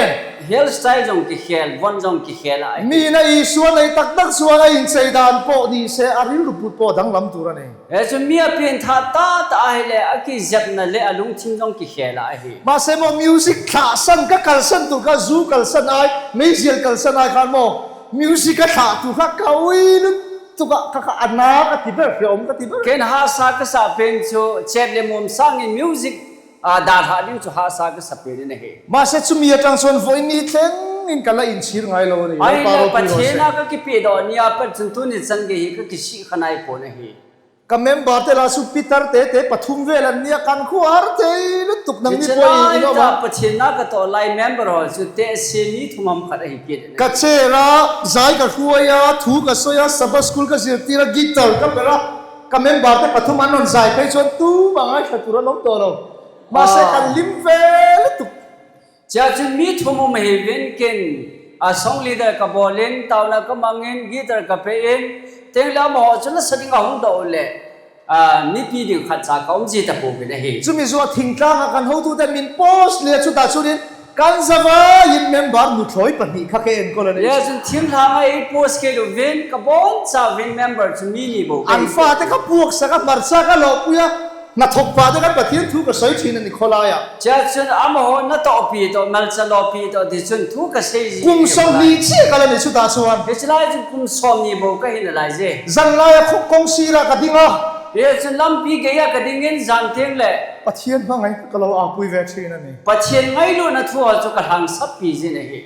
hairstyle jong kikhel, von jong kikhel a. Mi na Isua nei tak tak suan a in sei dan po ni se a ril ruput po dang lam tur ani. He chu mi apian tha tah tah ahile akijepna le alungthim jong kikhel a ahi. Mase mo music thah san ka kalsan tu ka ju kalsan ai, meijial kalsan ai khan mo. Music ka thah tu kha ka ui lut tu ka, ka, ka ana ka ti ber, ka om ka ti ber. Ken hahsa kasa pen chu chet le mom sangin music a, dalha ding chu hahsa kasa pen in ahi. Mase chu mi atang chun voi ni thleng in kala in chir ngai lou ni. Ahile Pathen a kakipe doh ni a pat chun tuni chan gei hi kakisih kha nai pon ahi. Ka member te la chu Peter te te pathum vel an nia kan khuar thei lutuk nang ni poi in o ma. Pathen a katoh lai member ho chu te se mi thum ham khat ahi kit. Ka chair a jai ka hruai a, thu ka soi a, Sabbath school ka zir tir a, guitar ka per a. Ka member te pathum an non jai phei chun tu ma ngai kha tur a lom to lo. Mase kan lim ve lutuk. Chia chun mi thum um ahi vin ken, a, song leader ka bol in, taona ka mang in, guitar ka pe in, teng le amaho chu nasa ding ahung doh le, a, mipi ding khat cha ka um ji ta pouvin ahi. Chumi jua thingtlang a kan hotu te min post le chu ta chun in, kan java in member nu thloi pahnih kha ke en ko le nei. Chia chun thingtlang a ei post ke lu vin, ka bon cha vin member chu mi ni bou. An fa te ka puak sa ka mar cha ka lo puya. Na thokpa te kan Pathen thu ka soi thin ani kholai a. Chia chun amaho na tohpi toh, malcha lopi toh, ti chun thu ka sei ji. Kum som ni chi ka la ni chu ta chuan. Hichi lai chun kum som ni bou ka hin lai je. Zan lai a khuk kong sira ka ding a. Hia chun lampi gei a ka ding in zan teng le. Pathen hmangai ka lo a pui ve thin ani. Pathen ngailutna thu a chu ka hlang sap pi jin ahi.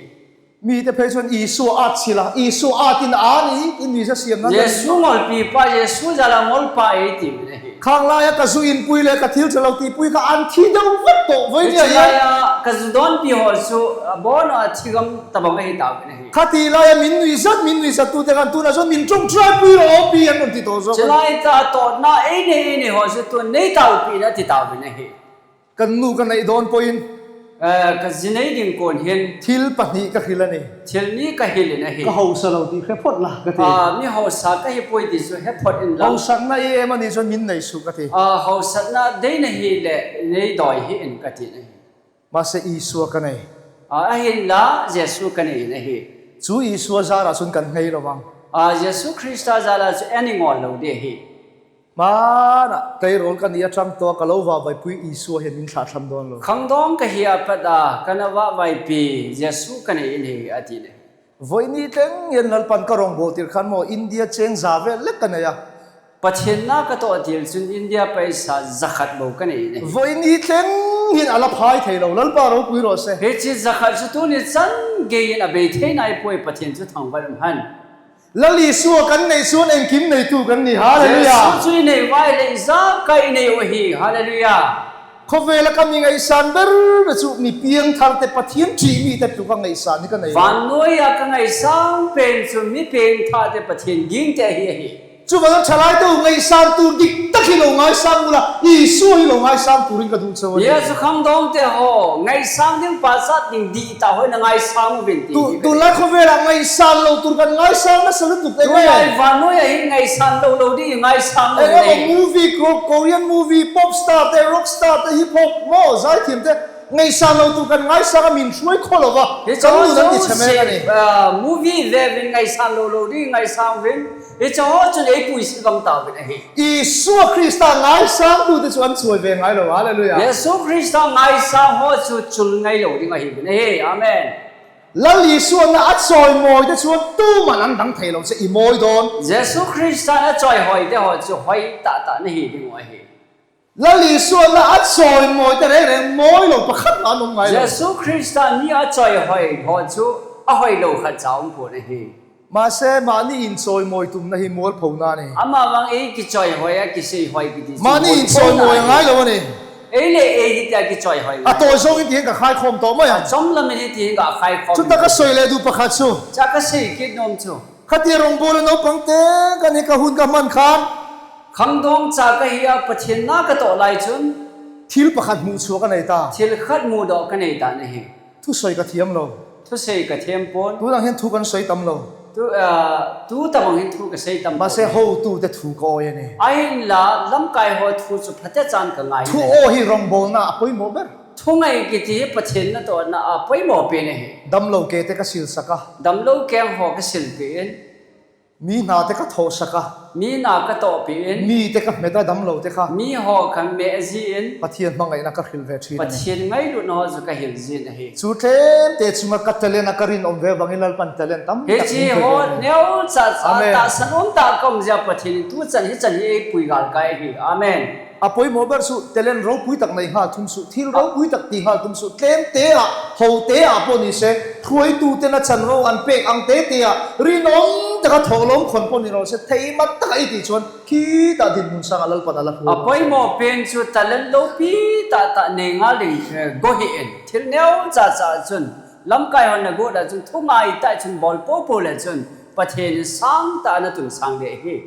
Mi te phei chuan Isua a chila, Isua a tin a ni, in mi za siam na. Jesu ngolpi pa, Jesu jala ngolpa ei ti min ahi. Khang lai a ka zu in pui le ka thil chalo ti pui ka an thi deuh vet tawh voi ni a. Lai a ka zu dawn pi ho chu a bon a thi gam tabang ahi ta min ahi. Khati lai a min nui zat, min nui zat tu te kan tuna chuan min ṭawngṭai pui rawh pi an rawn ti tawh zawk. Chulai ta tawtna ei nei, ei nei ho chu tun nei tau pi na ti tau min ahi. Kan nu ka neih dawn pawhin. Eh, ka zi nei ding kun hin. Thil pahnih ka hril a ni. Thil ni ka hril in ahi. Ka hausa lo tih hre phawt la ka ti. Ah, mi hausa ka hi puai ti chu hre phawt in la. Hausakna i em a ni chuan min nei suh ka ti. Ah, hausakna dei na hi le nei dawi hi in ka ti na hi. Mahse Isua ka nei. Ah, ahin la Jesu ka nei in ahi. Chu Isua zara chuan kan ngei lo vang. Ah, Jesu Krista zara chu en i ngawl lo di ahi. Hmana, kei rawl ka nih aṭang tawh ka lo vahvaipui Isua hian min thlahthlam dawn lo. Khangdawng ka hi a pat a, ka na vahvaipi Jesu ka nei in hi a ti le. Vawi ni thleng hian Lalpan ka rawngbawltir khan maw India cheng za vel lek ka nei a. Pathian na ka tawh tir chun India paisa za khat bo ka nei in hi. Vawi ni thleng hian a la phai thei lo, Lalpa ropui rawh se. Hichi za khat chu tuni chan geiin a bei thei nai puai Pathian chu thangvah um han. Lal Isua kan neih chuan engkim neitu kan ni. Hallelujah. Jesu chu i neih vai le i zak a i neih u ahi. Hallelujah. Khawvela ka mi ngaihsan ber ber chu mi piangthar te Pathian ṭih mi te tu ka ngaihsan hi ka nei. Vannuaia ka ngaihsang pen chu mi piangthar te Pathian ging te ahi ahi. Chuvang ṭhalai te u ngaihsan tur dik tak hi lo ngaisang ula, Isua hi lo ngaisang turin ka duh chauh a ni. Jesu khangdawng te haw, ngaihsang ding pahsat ding dih ta haw na ngaisang uvin ti. Tu, tunlai khawvela ngaihsan lo tur kan ngaisang nasa lutuk em em. Tunlai vannuaia hi ngaihsan lo lo ding ngaisang uvin. Eng emaw movie, Ko-, Korean movie, pop star te, rock star te, hip hop, maw, zaithiam te, ngaihsan lo tur kan ngaisang a min hruai khawlo va. Kan nun an ti chhe mek a ni. Hi chu chu si, ah, movie ve vin ngaihsan lo lo ding ngaisang uvin. Hi chu haw chun ei pui si gam ta uvin ahi. Isua Krista ngaisangtute chu an chuai ve ngai lo. Hallelujah. Jesu Krista ngaisang ho chu chul ngai lo ding ahi vin ahi. Amen. Lal Isua na a chawimawite chuan tuman an dang thei lo che i mawi dawn. Jesu Krista na chawihawite ho chu hoi tah tah na hi ding u ahi. Lal Isua na achoimoi te reng reng moi lou pakhat na nom ngai lou. Jesu Christa ni achoihoi ho chu ahoi lou khat cha um pon ahi. Mase mani in choimoi tumna hi molphona ni. Amavang ei kichoihoi a kiseihoi kiti chu mani in molphona choimoi ahi. Ngai lou ni. Ei le ei hitia kichoihoi ngai. Atoh jong in ti hin ka khaikhom toh mai a. Achom lam in hiti hin ka khaikhom. Chuta kasei le du pakhat chu. Cha kasei kit nom chu. Khatia rongbol le naupang te kahi ka hun kaman khan. Khangdong cha kahi a Pathen na katoh lai chun. Thil pakhat muchua kanei ta. Thil khat mudoh kanei ta ahi. Thusei kathem lou. Thusei kathem pon. Tun lang hin thu kansei tam lou. Tu, ah, tu tabang hin thu kasei tam lou. Mase houtute thu ka-oi ahi. Ahinla, lamkai ho thu chu phatechan kangai ahi. Thu-o hi rongbolna apoimo ber. Thungai kiti hi Pathen natohna apoimo pen ahi. Damlou keng te kasilsak a. Damlou keng ho kasilpeh in. Mi nate kathohsak a. Mi na katohpeh in. Mite kamet a damlou te kha. Mi ho kamet jin. Pathen hmangaina kahil ve thin ahi. Pathen ngailutna ho chu kahil jin ahi. Chu themte chunga ka talent a karin um ve vangin Lalpan talent tamtah hiche ho neocha cha tahsan umtah kaum jeh a Pathen in tuchan hichan hi eipui galkai ahi. Amen. Apoimo ber chu talent ropui tak nei ngal thum chu, thil ropui tak ti ngal thum chu, themte a, houte a pon nise, thuoitute na chanvo anpeh ang tete a, rin umtah a thohlom khon pon nilou se, theimat tah a iti chuan, khitah dinmun sanga Lalpan ala thu. Apoimo pen chu talent lopi tahtah nei ngal ding, eh, go hih in, thil neocha cha chun, lamkai hon nagot a chun, thungai tah chun, bol popo le chun, Pathen in sangtah a natun sang ding ahi.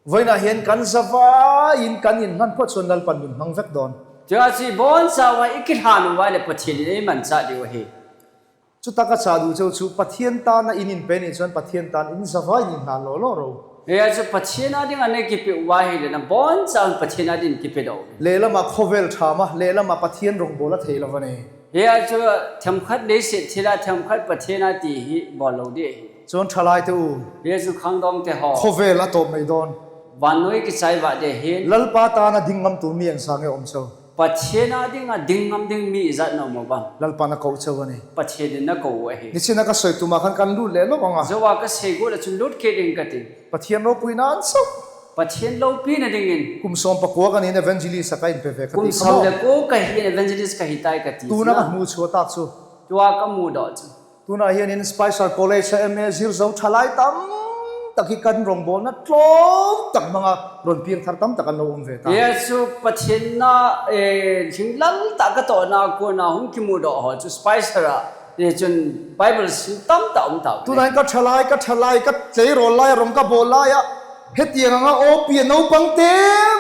Vawiina hian kan zavaiin kan inhlan phawt chuan Lalpan min hmang vek dawn. Tia chu ibonchauva ikilhan uva le Pathen in eimanchah diu ahi. Chutaka chah duh cheu chu Pathian tana in inpe nih chuan Pathian tan in zavaiin inhlan law law ro. Hia chu Pathian a dinga na kipe uva ahile nabonchauvin Pathian a dingin kipe doh. Lehlamah khawvel ṭha ma, lehlamah Pathian rawngbawl a theih lo a ni. Hia chu themkhat leiset thila themkhat Pathian a ti hi bawl lo ding ahi. Chuan ṭhalaite u. Hia chu khangdawngte haw. Khawvel a tawp mai dawn. Vannoi kichai vah ding ahin. Lalpa tana ding ngam tur mi engzah nge awm cheu? Pathian a dinga ding ngam ding mi ijat na awm uvem? Lalpan a ko cheu a ni. Pathian in a ko u ahi. Nichina ka sawi tumah khan kan lut leh lawk ang a. Zoa ka sei gual a chun lut kei ding ka ti. Pathian ropuina an chauh. Pathian lopina dingin. Kum sawm pakua ka nih in evangelist a ka inpe ve ka ti. Kum sawm le kua ka hi in evangelist ka hi tai ka ti. Tuna ka hmu chhuah tak chu. Tua ka hmu doh chu. Tunah hian in Spicer College a M A zir zo ṭhalai tam tak hi kan rawngbawlna tlawm tak hmanga rawn piang thar tam tak an lo awm ve ta. Hia chu Pathian na, eh, hlinglal tak ka tawhna kona hung kimu doh haw chu Spicer a, eh, chun Bible sim tam tak awm ta. Tunah hian ka ṭhalai, ka ṭhalai, ka tleirawl lai a, rawng ka bawl lai a, hetiang anga O P a naupang te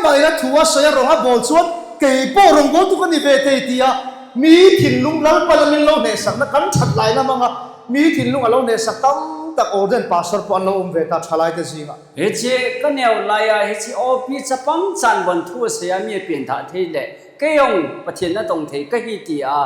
mah ina thu a sawi a rawng a bawl chuan kei pawh rawngbawltu ka ni ve thei tia mi thinlung Lalpa lamin lo hnehsakna kan ṭhat lai lam anga mi thinlung a lo hnehsak tam tak ordain pastor pawh an lo awm ve ta ṭhalaite zingah. Hiche ka neu laia hiche O P chapang chanbawn thu a sawi a mi a pianthah thei leh kei awng Pathian natong thei ka hi tia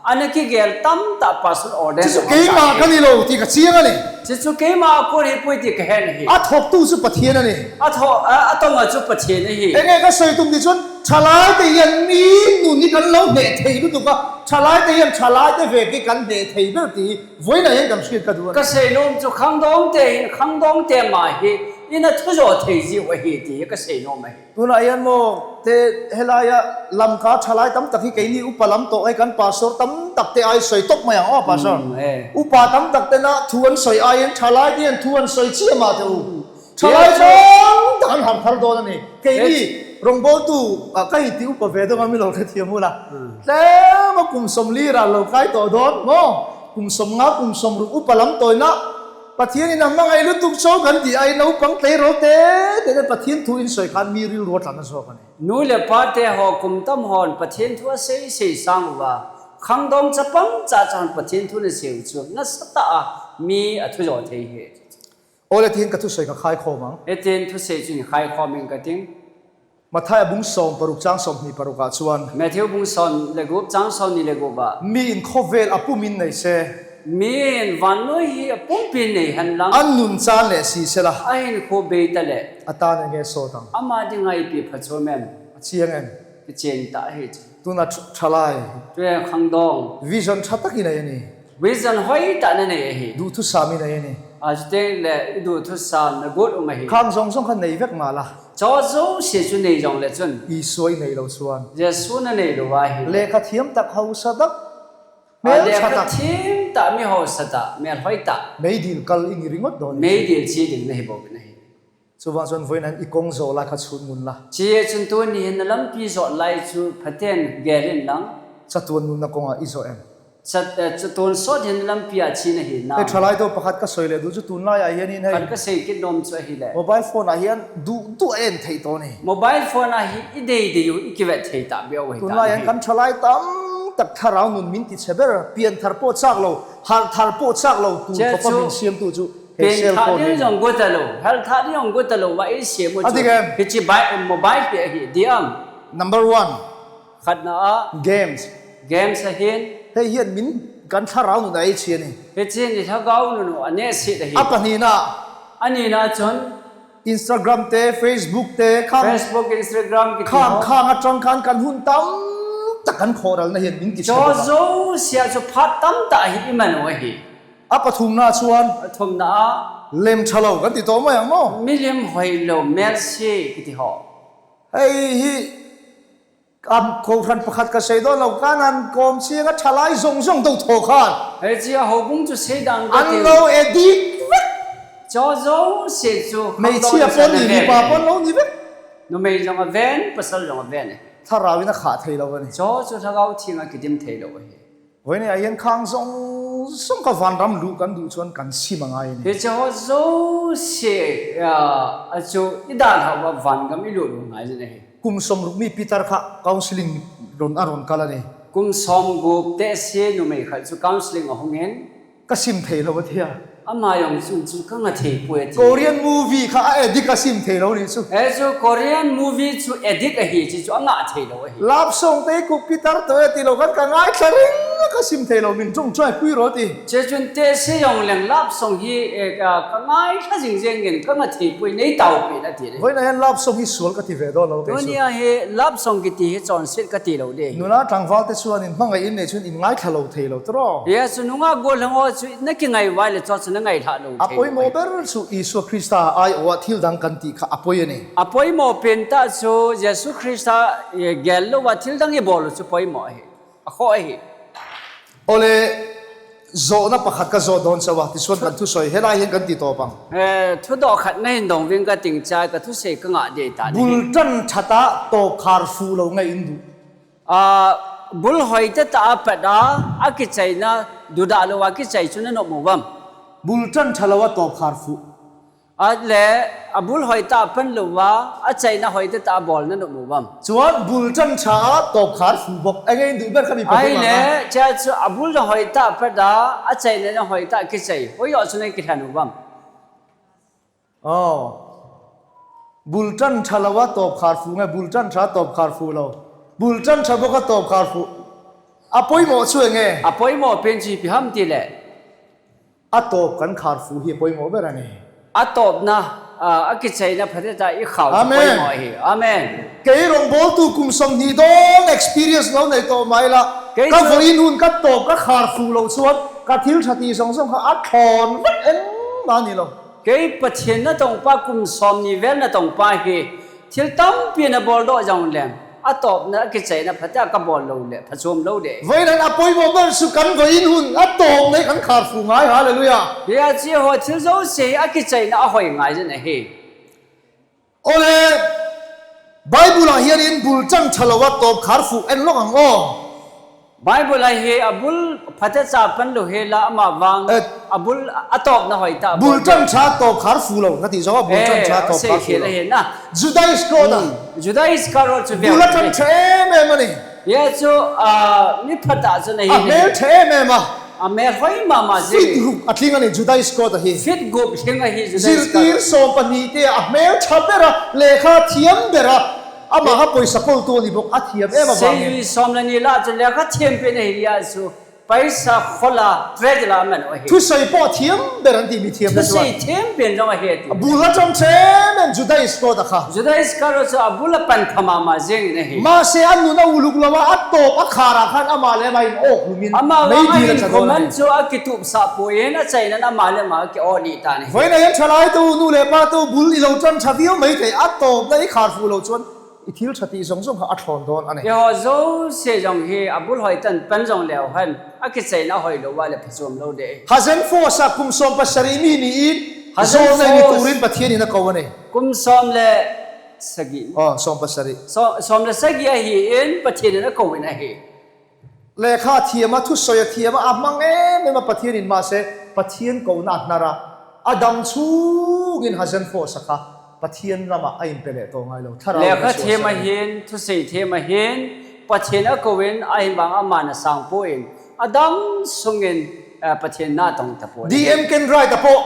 ana kigel tam tak pastor ordain. Chu chu keimah ka ni lo ti ka chiang a ni. Chu chu keimah a kual hi pui ti ka hen ahi. A thawktu chu Pathian a ni. A thaw, a, a tong a chu Pathian ahi. Enge ka sawi tum ti chuan ṭhalaite hian mi nun hi kan lo hneh thei lutuk a, ṭhalaite hian ṭhalaite vek hi kan hneh thei ber ti hi vawiinah hian kan hriat ka duh a ni. Ka sawi lawm chu khangdawngte hi, khangdawngte mah hi in a thu zawh thei ziau ahi ti hi ka sawi lawm ahi. Tunah hian maw, te helaia lamka ṭhalai tam tak hi keini upa lam tawh ai kan pastor tam tak te ai sawi tawp mai ang aw, pastor. Mm, eh. Upa tam tak tena thu an sawi aiin ṭhalaite hian thu an sawi chiah mah teh u. Mm. Ṭhalai tam tak an harh thar dawn a ni. Keini rawngbawltu, ah, ka hi ti upa ve deuh a mi lo hrethiam ula. Mm. Tlema kum sawmli ral lo kai tawh dawn maw? Kum sawmnga, kum sawmruk upa lam tawina Pathianin a hmangaih lutuk chauh kan ti ai naupang tleirawl te te te Pathian thu in sawi khan mi rilru a tlan a zawk a ni. Nu le pa te haw kum tam hawn Pathian thu a sei sei sang uva, khangdawng chapang cha chan Pathian thu na sei u chu nasa ta a mi a thu zawh thei hi. Awle, tihin ka thusawi ka khaikhawm ang. Hitin thusawi chu ni khaikhawm ing ka ting. Mathaia bung sawm paruk chang sawmhnih paruk ah chuan. Matthew bung sawm le gup chang sawmhnih le gup ah. Miin khawvel a pumin nei se. Miin vannoi hi a pumpin nei hen lang. An nun chan leh si sela. A hinkhuh bei ta leh. A tan enge sawt ang. Ama dinga ipi phachawm em? A chiang em? Ka chiang ta hi chu. Tuna ṭh-, ṭhalai. Tuna khangdawng. Vision ṭha tak i nei a ni. Vision hoi tak na nei ahi. Duhthusam i nei a ni. A, chuteng le i duhthusam na gut um ahi. Khang zawng zawng kha nei vek mah la. Cho jouse chu nei jongle chun. Isua inei lou chuan. Jesu nanei lou ahile. Lekha thiam tak, hausa tak. A, mel lekha tha tak. Thiam tah, mi hausa tah, melhoi tah. Meidil kal ingi ringawt dawn. Meidil chi ding nahi bawk nahi. Chuvang chuan vawiin i kawng zawh lai kha chhut ngun la. Chie chun tuni hin na lampi zawh lai chu phaten gel in lang. Chatuan nunna kawngah i zawh em? Chat, eh, chatuan sawt hin lampi ah chi na hi na. Hei, ṭhalai deuh pakhat ka sawi leh duh chu tunlai ah hian in hei. Kan ka sei kit nawm chu ahile. Mobile phone ah hian duh duh a en theih tawh a ni. Mobile phone ah hi i dei dei u, i kivet thei ta biau hei ta. Tunlai hian kan ṭhalai tam tak thlarau nun min ti chhe ber, pian thar pawh chak lo, harh thar pawh chak lo, tu khawpa min siam tu chu. Pen thah ding jong guta lo, hal thah ding jong guta lo, va i siam u chu. Hichi bai, mobile pi ahi diam. Number one. Khatna a. Games. Games ahin. Hei hian min kan thlarau nun a ei chhia ni. Hichi ni thlarau nun a ne si ahi. A pahnina. Anina chun. Instagram te, Facebook te, khang. Facebook, Instagram ki khang, khang atang khan kan hun tam tak kan khawralna hian min ti chhe. Cho josia chu phat tam tak hi i man u ahi. A pathumna chuan. A thumna a. Lem ṭha lo kan ti tawh mai ang maw? Milim hoi lo, melse kiti ho. Hei hi, am, kohhran pakhat ka sei dawn lo, kan an kawm chiang a ṭhalai zawng zawng deuh thaw khan. Hei chi a houbung chu sei dan ka ti. An lo edik vek. Cho jouse chu hmeichhia pawn ni, mipa pawn lo ni vek. Numei zawng a ven, pasal zawng a ven e. Thlarau in a khah thei lo a ni. Cho chu thlarau thing a kidim thei lo ahi. Vawiin a hian khang zawng zawng kha vanram luh kan duh chuan kan sim a ngai a ni. Hiche ho jouse, ah, a chu i dan hauva vangam i luh luh ngai zin ahi. Kum sawmruk mi Peter kha counselling rawn a rawn kal a ni. Kum sawmguk te si numei khat chu counselling a hung in. Ka sim thei lo a tia. Ama jong chun chu ka nga thei pui a ti. Korean movie kha a addict ka sim thei lo ni chu. He chu Korean movie chu addict ahi chi chu a nga thei lo ahi. Love song te ku Peter to e ti lo khan ka ngaithla reng a ka sim thei lo min ṭawngṭai pui rawh ti. Che chun te se jong leng love song hi, eh, ka, ka ngaithla jing jeng in ka nga thei pui nei tau pi na ti le. Vawiin a hian love song hi sual ka ti ve dawn lo kei chu. Tuni a hi love song kiti hi chawnset ka ti lo de. Nula tlangval te chuan in hmangaih in nei chuan in ngaithla lo thei lo tawh. Hia chu nunga gollhang ho chu na kingai vai le chaw chu na ngaithla lo thei lo. A pawimawh ber chu Isua Krista aiawha thil dang kan tih kha a pawi a ni. A pawimawh pen ta chu Jesu Krista, eh, gel lo a thil dang i bawl chu pawimawh ahi. A khaw ahi. Awle, zawhna pakhat ka zawh dawn chauh a, tichuan kan thusawi helai hian kan ti tawp ang. Eh, thudawh khat na hin dawng ving ka ting chai, ka thusei ka ngah dei ta na hi. Bul ṭan ṭhat a tawp khar fuh lo nge in duh? A, bul hoi te ta a pat a, a kichaina dudah lo a kichai chu na nop mu vam? Bul ṭan ṭha lo a tawp khar fuh. A le, a bul hoi ta a pan lo a, a chaina hoi te ta a bawl na nop mu vam? Chuan bul ṭan ṭha a tawp khar fuh bawk. Enge in duh ber kha mi pathum a. Ai le, chia chu a bul na hoi ta a pat a, a chaina na hoi ta a kichai. Hoi awh chu na kithlan u vam? Aw. Bul ṭan ṭha lo a tawp khar fuh nge, bul ṭan ṭha a tawp khar fuh lo. Bul ṭan ṭha bawk a tawp khar fuh. A pawimawh chu enge? A pawimawh pen chu ipi ham ti le. A tawp kan khar fuh hi a pawimawh ber a ni. A tawpna, a, a kichaina phateta i khau chu pawimawh hi. Amen. Kei rawngbawltu kum sawmhnih dawn experience lo nei tawh mai la. Kei chu ka vawiin hun ka tawp ka khar fuh lo chuan ka thil ṭha ti zawng zawng kha a thlawn vek engmah a ni lo. Kei Pathian natongpa kum sawmhnih vel natongpa hi thil tampi na bawl dawh zawng leng, a tawpna, a kichaina phatea ka bawl lo le, phachawm lo le. Vawiin a pawimawh ber chu kan vawiin hun a tawp nei kan khar fuh ngai, hallelujah. Hia chi ho thil zosia hi a kichaina a hoi ngai zin ahi. Awle, Bible-ah hianin bul ṭan ṭha lo a tawp khar fuh en lawk ang aw. Bible-ah hi a bul phatecha pan lo hi la amah vang, eh, a bul a tawpna hoi ta, bul ṭan ṭha tawp khar fuh lo, ka tih zawng a, bul ṭan ṭha tawp khar fuh lo. Eh, a sei khel ahi na. Judas Iscariot a. Hmm, Judas Iscariot chu bul a ṭan ṭha em em a ni. Hia chu, ah, mi phatah chu na hi. A hmel ṭha em em a. A hmel hoi mama zing. Feet ruk a tling a ni Judas Iscariot a hi. Feet guk tling a hi Judas Iscariot. Zirtir sawm pahnih te a hmel ṭha ber a, lekha thiam ber a. Amah kha pawisa kawltu a ni bawk, a thiam em avangin. Seizui sawm le ni lah chu lekha thiam pen a hi a chu. Paisa khola, trade la aman u ahi. Thusei po thiem ber anti mi thiem na Thusei thiem pen jong ahi ati. Abul a chang chen Judas Iskariot a kha. Judas Iskariot chu abul a pan pha mama jeng in ahi. Mase anu na uluk lama atop a khara khan ama le ama in ok lumin. Ama vang a hin khoman chu akitup sah poi in achaina ama le ama ki oni ta ni. Voina hin thalai tu nu le pa tu bul i lo chan tha viau mai thei atop na i khar fu lo chuan. I thil tha ti zong zong kha a thlon dawn a ni. Eiho jouse jong hi a bul hoi tan pan jong leu hen, a kichaina hoi lo va le phachom lo de. Hazen Foss a kum sawm pasari mi niin Hazen zawlnei ni Foss turin Pathian in a ko a ni. Kum sawm le sagi. Oh, sawm pasari. So, sawm le sagi ahi in Pathian in a ko in ahi. Lekha thiam a, thusawi a thiam a, a hmang em em a Pathian in mahse, Pathian kona a hnar a, a dam chungin Hazen Foss a kha Pathian lama a inpe leh tawh ngai lo. Thlarau lekha thiam a hin, thusawi thiam a hin, Pathian a ko in, a hin vang a man a sang poi in, a dam sungin, eh, Pathian na tawng ta poi. D M Kenwright a pawh.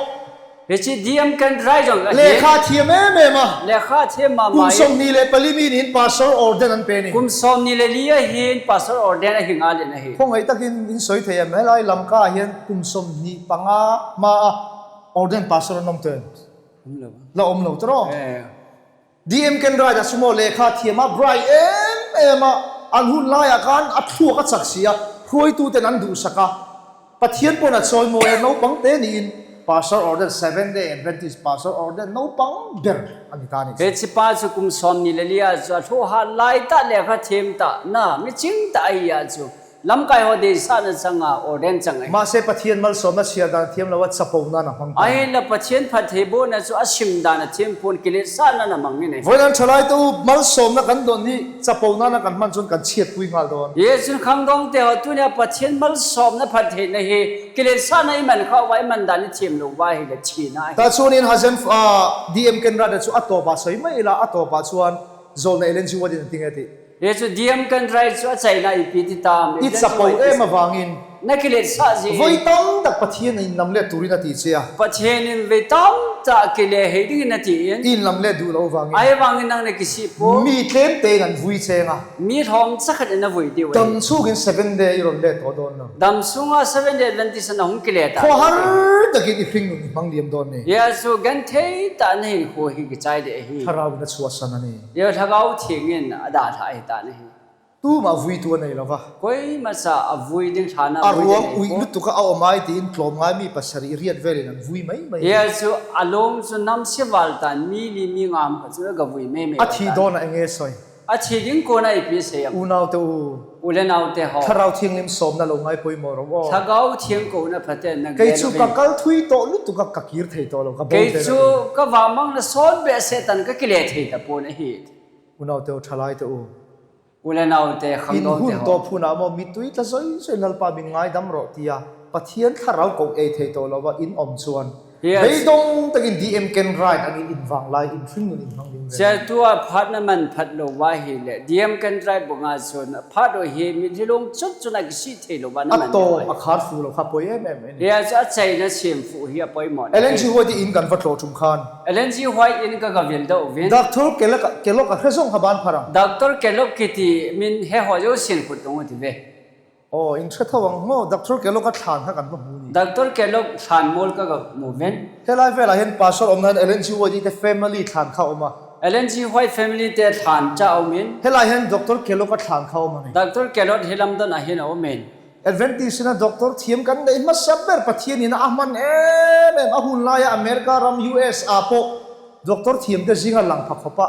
Hiche D M Kenwright jong ahi. Lekha thiam em em a. Lekha thiam mama. Kum sawmhni le pali mi niin pastor ordain an pe ni. Kum sawmhni le li a hin pastor ordain a hi ngal in ahi. Khawngaih takin in sawi thei em, helai Lamka hian kum sawmhni panga ma a ordain pastor an awm tawh em? Awm lo. La awm lo tawh. Eh. D M Kenwright a chu maw lekha thiam a, bright em em a, an hun lai a khan a thluak a chak si a, hruaituten an duhsak a, Pathian pawn a chawimawi a, naupang te niin, pastor ordain, Seventh Day Adventist pastor ordain, naupang ber a ni ta ni. Hiche pa chu kum sawmhni le li a chu a thluak hat lai ta, lekha thiam ta, na, mi ching ta ahi a chu. Lamkai ho deisahna changa ordain chang ahi. Mahse, Pathian malsawmna chhiar dan thiam lo a chapo nan a hmang ta. Ahinla Pathian phattheibohna chu a sim dan a thiam pon kiletsahna a mang in ahi. Vawinan thalai te u malsawmna kan dawn hi chapo nan a kan hman chuan kan chhiatpui nghal dawn. Hichun khangdawng te ho tunia Pathian malsawmna phattheina hi kiletsahna i man kha uva i man dan i thiam lo uva ahile thina ahi. Tah chuan in Hazen, ah, D M Kenwright a chu a tawpah sawi mai ila a tawpah chuan zawlnei Ellen G. White in a ti nge ti. Hichu D M Kenwright chu a chaina ipi ti tam. I chapo em avangin. Na kiletsah jeh. Vawi tam tak Pathian in lam let turin a ti che a. Pathian in vawi tam tak kile hei dingin a ti in. In lam let duh lo vangin. Ahivangin nang na kisih poi. Mi tlem te in an vui cheng a. Mi hlawm chakhat in a vui diu ahi. Dam chungin Seventh Day i rawn let tawh dawn lo. Dam chunga Seventh Day Adventist in a hung kile ta. Khawhar takin i hringnun i hmang liam dawn ni. Hichu genthei tah na hinkho hi kichai deh ahi. Thlarau in a chhuahsan a ni. Hichu Lhagao Thiangin a dalha ahi ta na hi. Tumah vuitu a nei lo va. Koima cha a vui ding thlana a vui ding ruang nei ui pawh. Lutuk a a awm ai tiin tlawmngai mi pasarih riat velin an vui mai mai. Hichu a lawm chu nam se val tan mi li mi nga ham khat chu a ga vui mai mai. A thi dawn a eng nge sawi. A thi ding kona ipi sei am. Unau te u. U le nau te ho. Thlarau Thianghlim sawmna lo ngai pawimawh rawh aw. Lhagao Thiang kona phaten na ngai lo ve. Kei chu ka kal thui tawh lutuk a ka kir thei tawh lo, ka bawl thei lo. Kei chu ka vahmang na sawn behseh tan ka kile thei ta pawh na hi. Unau te u, thalai te u. U le nau te, khangdawng te ho. In hun tawp hunah maw, mittui tla zawizawin Lalpa min ngaidam rawh tia Pathian thlarau ko ei thei tawh lova in awm chuan. Yes. Beidawng takin D M Kenwright angin in vanglai in hringnun in hmang ding ve. Sia tua phatna man phat lo va hi le, D M Kenwright banga chuan phat u hi mitlhi lung chut chun a kisih thei lo va na man lo va. A tawp a khar fu lo kha pawi em em. Hichu a chaina siam fuh hi a pawimawh. Ellen G. White in kan va tlawh tum khan. Ellen G. White in ka ga vil deuh uvin. Doctor Kellogg, Kellogg a hre zawng kha ban pharang. Doctor Kellogg kiti min he ho zosia'n khut tung u ti ve. Aw, in hre tho ang maw, Doctor Kellogg a thlan kha kan va hmu ni. Doctor Kellogg thlan mawl ka ga hmu uvin. Helai velah hian pastor awmna hian Ellen G. White te family thlan kha awm a. Ellen G. White family te thlan cha awm in. Helai hian Doctor Kellogg a thlan kha awm a ni. Doctor Kellogg hi London a hin a awm in. Adventist-na doctor thiam kan neih hmasa ber Pathianin a hman em em, a hun laia America ram U S a pawh doctor thiam te zinga lang pha khawpa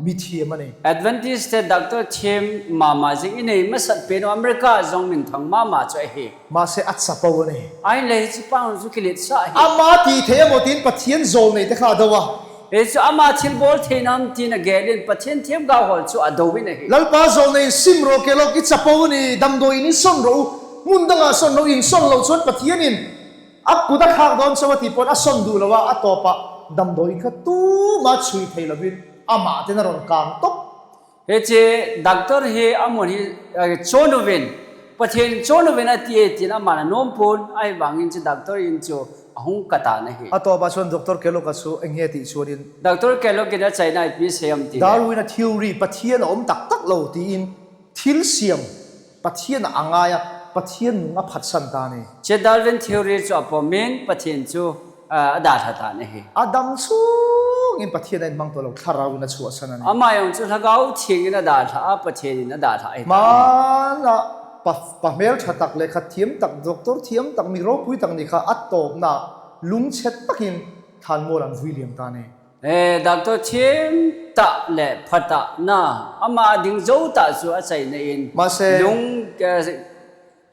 mi thiam a ni. Adventist te doctor thiam mama zing i nei masat pen u America zong minthang mama chu ahi. Mahse a chapo a ni. Ahinle hiche pa chu kiletsah hi. Ama ti thei emaw tin Pathian zawlnei te kha a do a. Hichu ama thilbawl theina ham tiin a gelin Pathian themgao hawl chu a do in ahi. Lalpa zawlnei sim rawh Kellogg i chapo a ni, damdawiin i sawn rawh u, hmun danga sawn rawh u, in sawn lo chuan Pathianin a kut a thlak dawn chauh a ti pawn a sawn duh lo a, a tawpah damdawiin kha tuma chhui thei lovin amah ten a rawn kang tawp. Hiche doctor hi a mun hi, eh, chawn uvin, Pathian chawn uvin a ti e tiin aman a nawm pun, ahivangin chu doctor in chu a hung kat a na hi. A tawpah chuan Doctor Kellogg-a chu eng nge tih chuanin, Doctor Kellogg-in a chaina ipi sei am tih leh, Darwin-a theory, Pathian a awm tak tak lo tiin thil siam Pathian a ngai a, Pathen nung aphatsan tan ahi. Hiche Darwin theory chu apomin Pathen chu, ah, adalha tan ahi. Adam sungin Pathen in amang tolou, thlarau in achuhsan ahi. Ama jong chu Lhagao Theng in adalha a, Pathen in adalha ahi. Mana pa, pa meltha tak, lekha thiam tak, doctor thiam tak, mi ropui tak ni kha atopna lungchet takin lhanmol a avui liam tan ahi. Eh, doctor thiam tah le phatah na, ama ding jou tah chu achaina in. Mase. Lung, eh,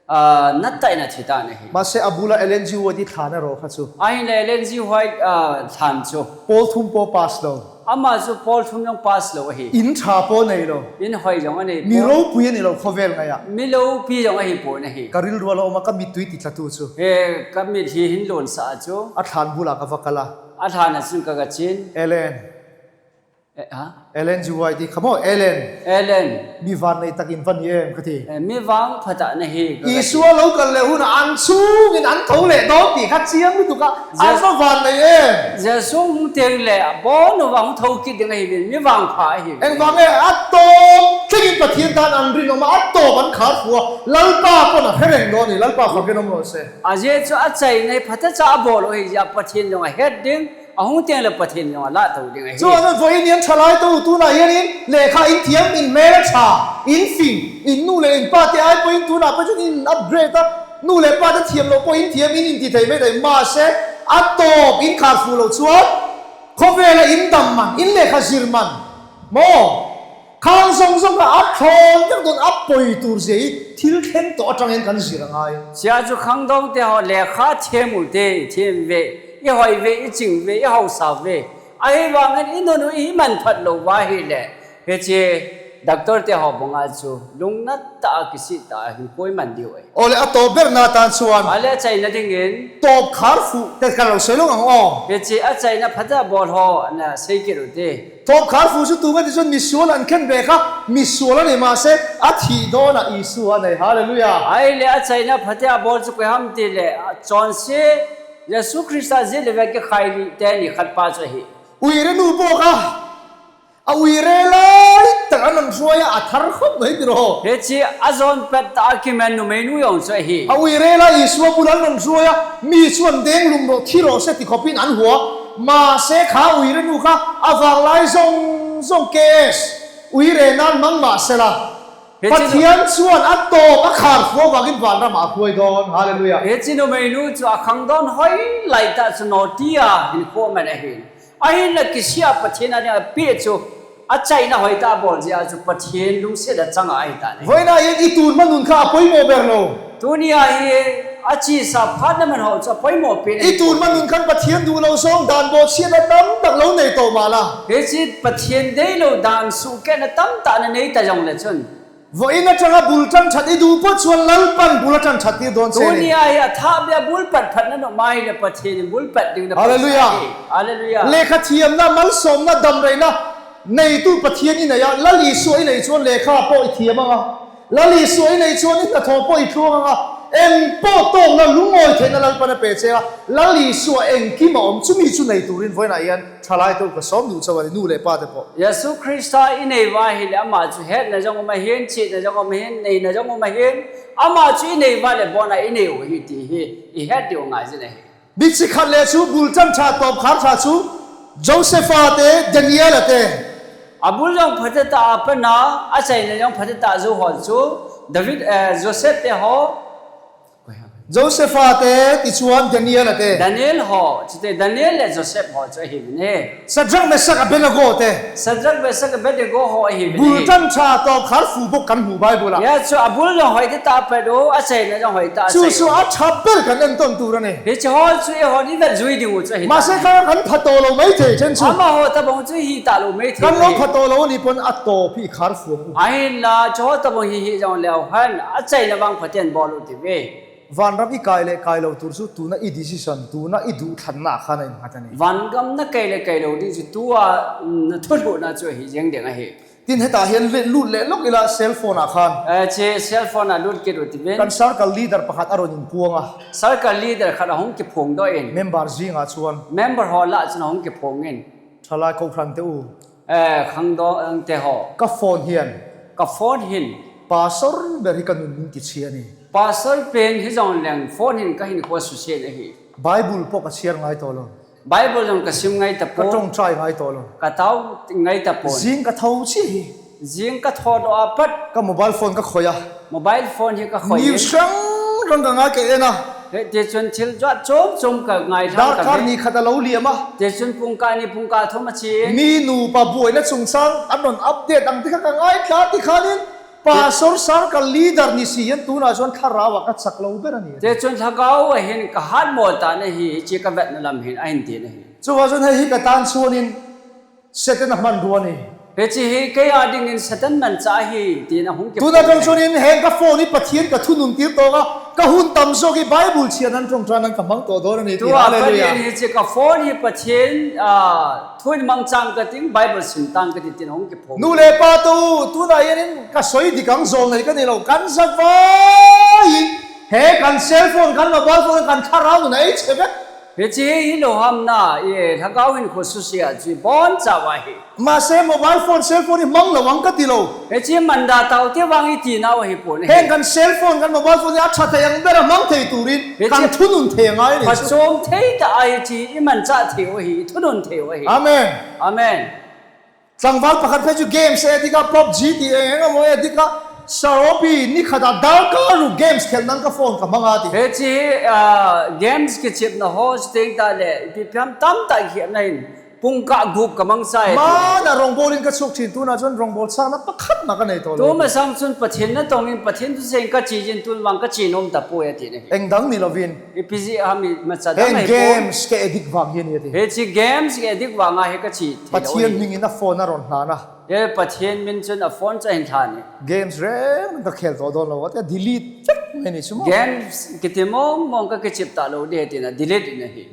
ah, natah in athi tan ahi. Mase abul a Ellen G. White hi lhan aro kha chu. Ahinla Ellen G. White, ah, lhan chu. Pawl thum po pass lou. Ama chu pawl thum jong pass lou ahi. In tha po neilou. In hoi jong anei po. Mi ropui aneilou khovel ngaiya. Mi lopi jong ahipon ahi. Ka rilrual a um a ka mittui titla tu chu. Eh, ka mitlhi hin lonsah chu. Alhan bul a kava kal a. Alhan a chun kaga chen. Ellen. Eh, ha? Ellen G. White ti kha mo, Ellen. Ellen. Mi vannei takin vani em kati. Eh, mi vangpha tah nahi kaga chen. Isua lou kal le hun a an sungin an thou le dou ti kha chiang lutuk a. An Jes- ma vannei em. Jesu hung teng le, abon uva hung thou kit ding ahiuvin, mi vangpha ahiuvin. Engvang e, atop, thlengin Pathen dan an rin um a, atop an kharfu a, Lalpa pon a hereng don ahi, Lalpa kha kenom lo se. Ajeh chu achaina hi phatecha abol u ahi jeh a Pathen jong ahet ding, ahung teng le Pathen jong alah tou ding ahi. Chuan a vawiin hian thalai to tuna hian in lekha in thiam, in hmel a tha, in fing, in nu le in pa te ai pawhin tuna pawh chuan in upgrade a, nu le pa te thiam lo pawh in thiam in, in ti thei mai thei. Mahse, a tawp in kharfu lo chuan khawvela in dam man, in lekha zir man maw? Khang zawng zawng kha a thlawn vek dawn a pawi tur zia hi thil thleng tawh aṭang hian kan zir a ngai. Sia chu khangdawng te haw lekha thiam u te, thiam ve, i hawi ve, i ching ve, i hausa ve. Ahivangin i nun u i manphat lo va hi le, hiche doctor te haw banga chu lungnat ta a kisih ta a hinkho i man diu ahi. Awle a tawp berna tan chuan. Awle a chaina dingin. Tawp kharfu te kan lo sawi lo ang aw. Hiche a chaina phat a bawl haw na sei kir u te. Tawp kharfu chu tunga ti chuan misual an khen bek a, misual a ni mahse, a thih dawn a Isua a nei. Hallelujah. Ahile a chaina phat a bawl chu koi ham ti le, a chawnse Jesu Krista zia le vek kikhai ni te ni khat pa chu ahi. Uire nu pawh kha, a uire lai tak an rawn hruai a, a thar khawp mai ti rawh. Hichi a zawn pet ta a kimen numeinu zawng chu ahi. A uire lai Isua bul an rawn hruai a, mi chuan deng lum rawh, thi rawh se ti khawpin an hua. Mahse kha uire nu kha a vanglai zawng zawng K S uire nan mang mah sela. Hichi nu- Pathian chuan a tawp a kharfu avangin vanramah a hruai dawn. Hallelujah. Hichi numeinu chu a khang dawn hoi lai ta chu nawti a hinkho man ahi. Ahinla kisia Pathian a dinga pia chu a chaina hoi ta a bawl zia chu Pathian lungsiat a changa ahi ta ni. Vawiina hian i tun hmanun kha a pawimawh ber lo. Tunia hi a chisa phatna man ho chu a pawimawh pen a. I tun hmanun khan Pathian duh lo zawng dan bawsiatna tam tak lo nei tawh mah la. Hichi Pathian dei lo dan suhkehna tam tak na nei ta zawng le chun. Vawiin aṭanga bul ṭan ṭhat i duh pawh chuan Lalpan bul a ṭan ṭhat tir dawn che a ni. Tunia hi a thah bia bul pat phatna nuam ahile Pathianin bul pat ding na Hallelujah. Hallelujah. Lekha thiamna, malsawmna, damreina neitu Pathian i nei a, Lal Isua i nei chuan lekha pawh i thiam anga. Lal Isua i nei chuan i hnathawh pawh i tluang anga. Eng pawh tawkna lungawi theihna Lalpan a pe che a. Lal Isua engkim a awm chumi chu nei turin vawiinah hian Ṭhalai to ka sawm duh chauh a ni, nu leh pa te pawh. Jesu Krista i nei uva ahileh, ama chu hetna jong um ahin, chihna jong um ahin, neina jong um ahin, ama chu i nei uva leh, bona i nei u ahi ti hi i het diu ngai jin ahi. Mi chi khat leh chu bul ṭan ṭha, tawp khar ṭha chu Joseph a te, Daniel a te. A bul jong phatecha a pan a, a chaina jong phatecha a zo ho chu David, eh, Joseph te ho, Joseph a te, tichuan Daniel a te. Daniel ho, chute Daniel leh Joseph ho chu ahi uve. Shadrach, Meshach, Abednego te. Shadrach, Meshach, Abednego ho ahi uve. Bul ṭan ṭha, tawp khar fu bawk kan hmu Bible ah. Hia chu a bul jong hoi tah a pat u, a chaina jong hoi tah a chai u. Chu chu a ṭha ber kan en tawn tur a ni. Hiche ho chu eihon i vet zui ding u chu ahi ta. Mahse, kan phatawh lo mai thei chen chu. Amaho tabang chu hi ta lo mai thei. Kan lo phatawh lo a ni pon a tawp hi khar fu u. Ahinla, chu ho tabang hi hi jong leu hen, a chaina vang phaten bawl u ti ve. Vanram i kai leh kai lo tur chu tuna i decision, tuna i duhthlanna khan a innghat a ni. Vangam na kai leh kai lo ding chu tua, mm, na thulhuhna chu ahi jeng ding ahi. Tin hetah hian lut leh lawk ila cell phone ah khan. Eh, che cell phone ah lut kit u ti ven. Kan circle leader pakhat a rawn inpuang a. Circle leader khat a hung kiphong dawn in. Member zinga chuan. Member ho lah chuan a hung kiphong in. Ṭhalai kohhran te u. Eh, khangdawng te ho. Ka phone hian. Ka phone hin. Pa sawr ber hi ka nunung kichhia a ni. Pastor pen hijongleng phone hin kahinkho susen ahi. Bible po kashare ngai tolou. Bible jong kasim ngai tapon. Katong try ngai tolou. Katao ngai tapon. Jing kathou cheh hi. Jing kathodoh apat. Ka mobile phone kakhoi a. Mobile phone hi kakhoi. News rang rang kangai kei ena. Hiti chun thil jat chom chom kangai thang kami. Darkar nikhat alou liam a. Hiti chun pungkah ni pungkah thum achen. Mi nupa buaina chungchang, anon update ang tikha kangai tla tikhan in. Pastor sir ka leader ni si hian tuna chuan thlarau a ka chak lo ber a ni. Hiti chun lhagao a hin kahat mawltan ahi, hichi kavetna lam hin ahin ti ahi. Chuvang chuan hei hi katan chuan in Satan a hmanrua a ni. Hichi hi kei a dingin Satan manchah ahi, tiin ahung kipawm. Tuna chuan in heng ka phone hi Pathian ka thunun tir tawk a, ka hun tam zawk hi Bible chhiar nan ṭawngṭai nan ka hmang tawh dawn a ni ti. Hallelujah. Tua Pathian hichi ka phone hi Pathian, ah, thu in mangchang ka ting, Bible sim tang ka ti tiin ahung kipawm. Nu le pa tu, tuna hian in ka sawi dik ang zawlnei ka ni lo, kan zavai in he kan cell phone, kan mobile phone, kan thlarau nei chhe vek. Hichi hi loham na, i lhagao hinkho susia chu i bonchauva hi. Mahse, mobile phone, cell phone hi hmang lo ang ka ti lo. Hichi man da tau ti vang i ti nau ahi pon ahi. Heng kan cell phone, kan mobile phone hi a ṭha thei ang ber a hmang thei turin, hichi kan thunun thei a ngai ni chu. Phachom thei ta a hichi i manchah thei u ahi, i thunun thei u ahi. Amen. Amen. Tlangval pakhat phei chu games e dik a, PUBG ti eng eng a maw e dik a, saropi ni khat a darkar u games khel nan ka phone ka hmang a ti. Hichi, ah, games kichepna ho chuteng ta le, ipi phiam tam ta i khepna in, pungkah gup ka mang sa e ti. Mana rongbawlin ka chhuk ṭhin, tuna chuan rongbawl chakna pakhat mah ka nei tawh lo. Tu masang chun Pathian natawngin, Pathian thuseiin ka chi jin, tun vang ka chi nuam ta pui a ti na hi. Eng dang ni lovin. Ipi jeh a mi macha dang ahi pon. Heng games ka addict vang hi a ni a ti. Hichi games ka addict vang a hi ka chi thei lo a ni. Pathian hmingin a phone a rawn hlan a. He Pathian min chun a phone chu a hin hlan e. Games reng ka khel tawh dawn lo a ti a, delete vek mai ni chu maw. Games kiti mawng mawng ka kichep ta lo de tina delete in a hi.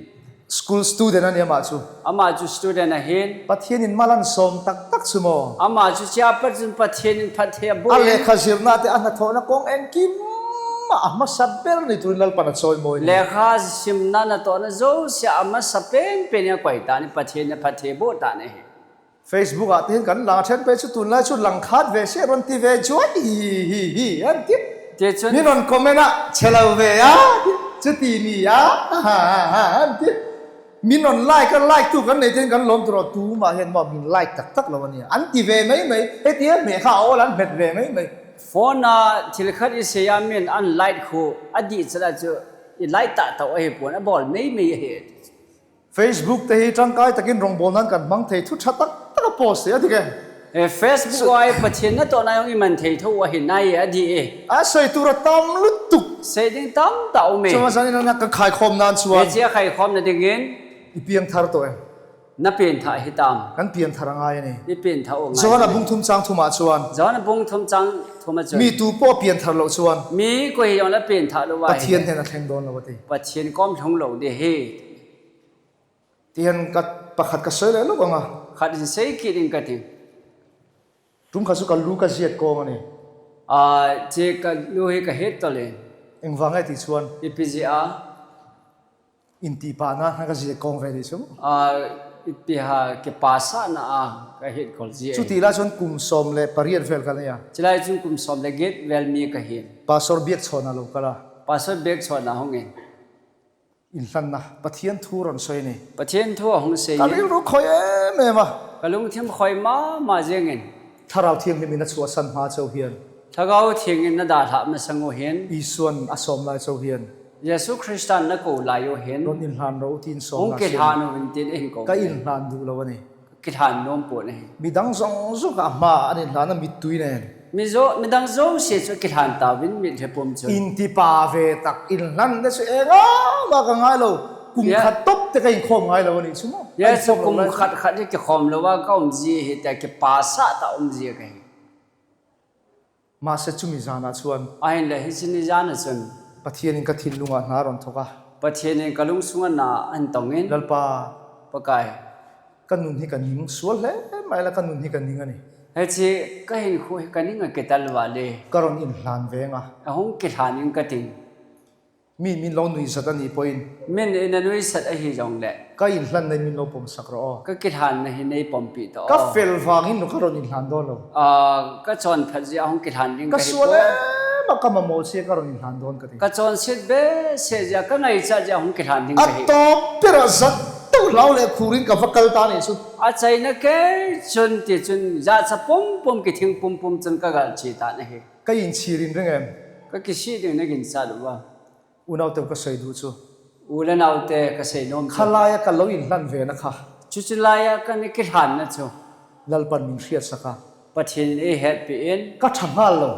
School student a ni amah chu. Amah chu student a hin. Pathian in mal an sawm tak tak chu maw. Amah chu chia pat chun Pathian in phatthei a bu. A lehkha zirna te a hnathawhna kawng engkim a, a hmasa ber ni turin Lalpan a chawimawi ni. Lehkha simna natawhna zosia a hmasa pen pen a koi ta ni, Pathian in a phatthei bu ta ni hi. Facebook ah te hin kan lang a, ṭhen pei chu tunlai chu lang khat ve se rawn ti ve chu, hi, hi, hi, hi, an ti. Ti chun min rawn comment a, chhe lo ve a, chuti ni a, ha, ha, ha, an ti. Min rawn like a, like tu kan nei te hin kan lawm tur a, tumah hian maw min like tak tak lo a nia. An ti ve mai mai, heti a hmeh kha a awl an hmet ve mai mai. Phone a thil khat i sei a min an like khu, a dih chala chu i like tah tah ahi pon, a bawl mai mai ahi. Facebook te hi ṭangkai takin rongbawlna kan hmang thei thu ṭha tak tak a post thei a dik e. E, Facebook ai Pathian natawhna jong i man thei tho a hi nai e, a di e. A sawi tur a tam lutuk. Sei ding tam tah um e. Chuma zanin a ka khaikhawm nan chuan. Hichi a khaikhawmna dingin. I piang thar tawh em? Na pian thah hi tam. Kan pian thar a ngai a ni. I pian thah u ngai. Johana bung thum chang thuma chuan. Johana bung thum chang thuma chuan. Mi tu pawh pian thar loh chuan. Mi koi hi jong la pian thah lo a hi. Pathian hnena thleng dawn lo a ti. Pathian kawm thlung lo di hi. Tihian ka, pakhat ka sawi leh lawk ang a. Khat in sei kit in ka ti. Tum khat chu ka lu ka ziat kawng a ni. A, che ka lu hi ka het tawh le. Engvang nge ti chuan. Ipi jeh a. Intihpahna kha ka ziat kawng ve ni chu. A, ipi ha kipasahna a ka het kawl zie. Chuti lai chuan kum sawm leh pariat vel ka nei a. Chulai chun kum sawm leh giat vel mi ka hi. Pastor biak chhuahna lo kal a. Pastor biak chhuahna hawng in. Inhlanna, Pathian thu rawn sawi a ni. Pathian thu a hung sawi in. Ka rilru khoi em em a. Ka lungthim khoi ma ma zingin. Thlarau Thianghlimin a chhuahsan hma chauh hian. Thlarau Thiangin na dalhah masang u hian. Isuan a sawm lai chauh hian. Jesu Kristan na ko lai u hian. Rawn inhlan ro tiin sawm la. Hung kilhan u hian tiin in ko. Ka inhlan duh lo a ni. Kilhan nuam pawh na hi. Midang zawng zawng kha a hma an inhlan a mittui nen. Mi zo-, midang zawng se chu kilhan ta vin mittui pum chu. Intipa ve tak inhlan te chu engmah ka ngai lo. Kum khat tawp te ka inkhawm ngai lo a ni chu maw. Ya chu kum khat khat hi kikhawm lo a ka awm zie hi tia kipasah ta awm zie ka hi. Mahse, chumi zanah chuan. Ahinle, hichi ni zana chun. Pathianin ka thinlungah hna a rawn thawk a. Pathianin ka lungsunga na a han tawngin. Lalpa. Pakai. Ka nun hi ka ning sual hle mai la, ka nun hi ka ning a ni. Hichi ka hinkhu hi ka ning a kital vale. Ka rawn inhlan ve ang a. A hung kilhan in ka ting. Mi, min lo nuisat a nih pawhin. Min in a nuisat ahi zawngin. Ka inhlanna hi min lo pawmsak rawh aw. Ka kilhanna hi nei pawmpih tawh aw. Ka fel vangin nu ka rawn inhlan dawn lo. Ah, ka chawn phat zia hung kilhan ding ka hi pawh. Ka sual em ma ka mamo se ka rong in lhan don ka ti. Ka chonset behseh jeh a, ka ngaichat jeh a hung kilhan ding ka hi. A top pera zat to lau le khurin ka va kal ta ni chu. A chaina kei chun ti chun, jahcha pumpum kithing pumpum chun ka gal chi ta na hi. Ka in chi rin ring em. Ka kisih ding na ginchat uva. Unau te ka soi du chu. U le nau te ka sei nom chu. Khalai a ka lo in lhan ve na kha. Chuchu lai a ka ni kilhan na chu. Lalpan min hriat saka. Pathen in ei hetpi in. Ka thangal lo.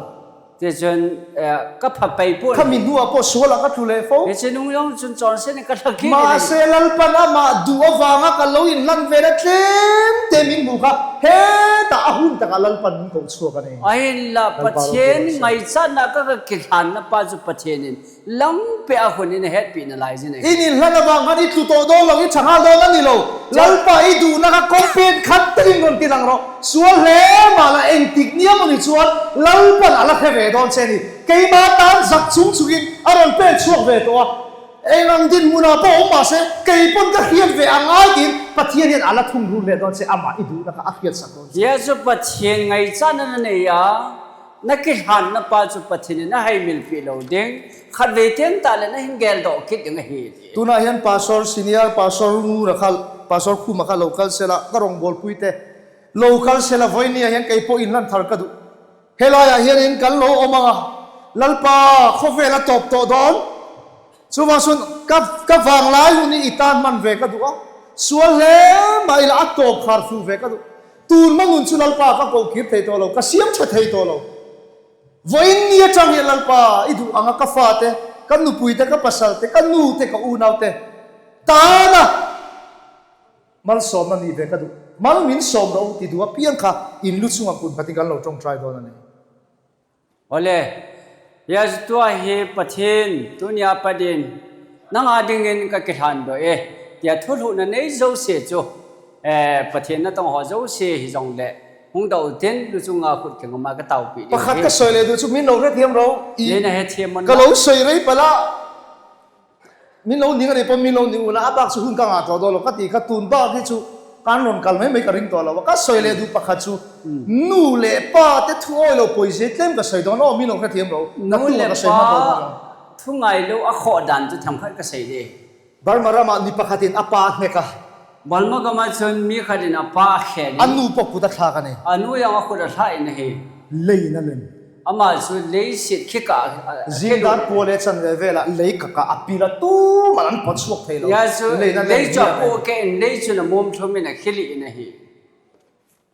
Ti chun, eh, ka pha pai pon. Ka min hua po sual a ka thu le fo. Ti chun nung jong chun chonset in ka thak ki. Ma se Lalpan ama du avanga ka lo in lhan ve na tlem te min mu kha. Heta ahun taka Lalpan min ko chua ka ni. Ahinla Lalpa Pathen ngaichat na ka ka kilhan na pa chu Pathen in. Lampi a hun in a hetpi na lai jin ahi. In in lhan avang khan i tlu to don lo, i thangal don ani lo. Lalpa i duhna ka kong pen khat te in non ti lang ro. Sual hle ma la engtik niam ani chuan Lalpan a la khe ve don che ni. Keima tan zak chung chungin a ron pen chuak ve to a. Eng ang din muna po um ma se, kei pon ka hiat ve a ngai din Pathian hian a la thung ru le don che ama i duhna ka a hiat sak don che. Jesu Pathian ngaichatna na nei a. Na kilhanna pa chu Pathen in a haimil pi lo ding, khatvei teng tah le na hin geldoh kit ding ahi ti. Tuna hian Pastor Senior, Pastor Ngu na kha, Pastor Khuma kha lo kal sela, ka rongbawlpui te. Lo kal sela, vawiin ni a hian kei pawh inlan thar ka duh. Helai ah hian in kan lo awm anga, Lalpa, khawvel a tawp tawh dawn. Chuvang chuan ka, ka vanglai hun hi i tan hman ve ka duh a, sual hle mah ila a tawp khar fu ve ka duh. Tun hmangun chu Lalpa ka ko kir thei tawh lo, ka siam ṭha thei tawh lo. Vawiin ni aṭang hian Lalpa i duh anga ka fate, ka nupuite, ka pasalte, ka nute, ka unaute tana malsawmna nih ve ka duh. Mal min sawm rawh u ti duh apiang kha in lu chunga kun khatin kan lo ṭawngṭai dawn a ni. Awle, hia chu tua hi Pathen, tunia patin, nanga dingin ka kihlan doh e, tia thulhuhna nei zosia chu, eh, Pathen natong ho zosia hi zong le, hung doh tin, lu chunga khut kengama ka taupi ding. Pakhat ka sawi leh duh chu, min lo hrethiam ro. Leina hethiam man ka lo sawi rei pala. Min lo ning a ni pawh, min lo ning ula, a bak chu hun ka ngah tawh dawn lo, ka ti kha tun bak hi chu kan rawn kal mai mai ka ring tawh lo a, ka sawi leh duh pakhat chu, nu leh pa te thu awi lo pawi zia tlem ka sawi dawn aw, min lo hrethiam lo, ka tu ka sawi hma tawh dawn lo. Thu ngai lo a khawh dan chu themkhat ka sawi de. Burma ramah mi pakhatin a pa a hnek a. Burma gama chun mi khatin a pa a khen in. A nu pawh kut a thlak a ni. A nu jong a kut a thlak in ahi. Leiin a lem. Ama chu leiset khika a, a, zing dan pua le chan ve vela lei kaka a pila tuman an pawt chhuak thei lo. Hia chu leiin a lem chu a pawh keh in lei chun a mawm thlum in a khilih in ahi.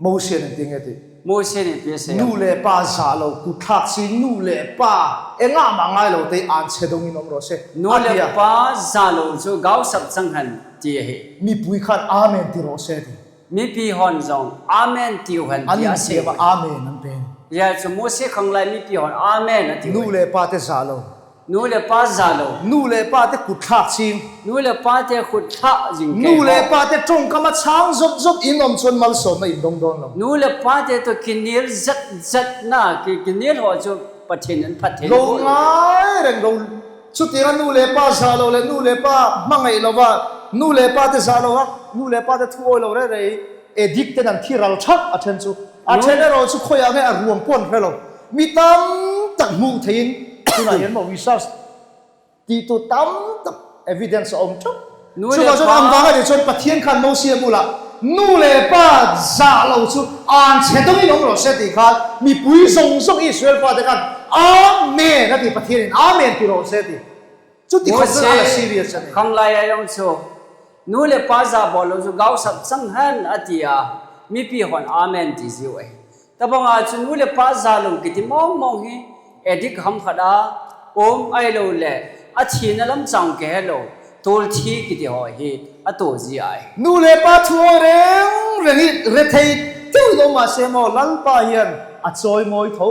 Mosian in ti nge ti. Mosian in ti se. Nu le pa zah lo, kut thlak si nu le pa engah mah ngai lo te an chhe dongin awm rawh se. Nu le pa zah lo chu gausap chang hen ti ahi. Mipui khan amen ti rawh se ti. Mipi hon zong amen tiu hen ti a sei. Amen an pen. Hia chu Mosi khanglai mipi hon amen a tiu. Nu le pa te zah lo. Nu le pa zah lo. Nu le pa te kut thlak ching. Nu le pa te kut thlak zing kei. Nu le pa te ṭawngkam a chang zot zot in awm chuan malsawmna in dawng dawn lo. Nu le pa te tawh kinel zat zat na, ki, kinel haw chu Pathian an phat thei lo ngai reng lo. Chutianga nu le pa zah lo le nu le pa hmangaih lova, nu le pa te zah lo a, nu le pa te thu awi lo rei rei, addict ten an thi ral thak a ṭhen chu. A ṭhen erawh chu khawiah nge a ruang pawh an hre lo. Mi tam tak hmuh theihin, tunah hian maw research tihtu tam tak evidence a awm ṭheuh. Chuvang chuan an vang a ti chuan Pathian khan Mosi a bula, nu le pa zah lo chu an chhe dongin awm rawh se ti khan, mipui zawng zawng Israel fate khan, amen a ti, Pathianin amen ti rawh se ti. Chuti khawp chu a la serious a ni. Khanglai a jong chu, nu le pa zah bawl lo chu gausap chang hen a ti a, mipi hon amen ti ziu ahi. Tabanga chu nu le pa zah lo kiti mawng mawng hi, addict ham khat a, um ai lo le, a thina lam chang ke he lo, tul thi kiti haw hi, a to zia ahi. Nu le pa thu awi reng reng hi, rethei teuh lo mah se maw, Lalpa hian a chawi mawi tho.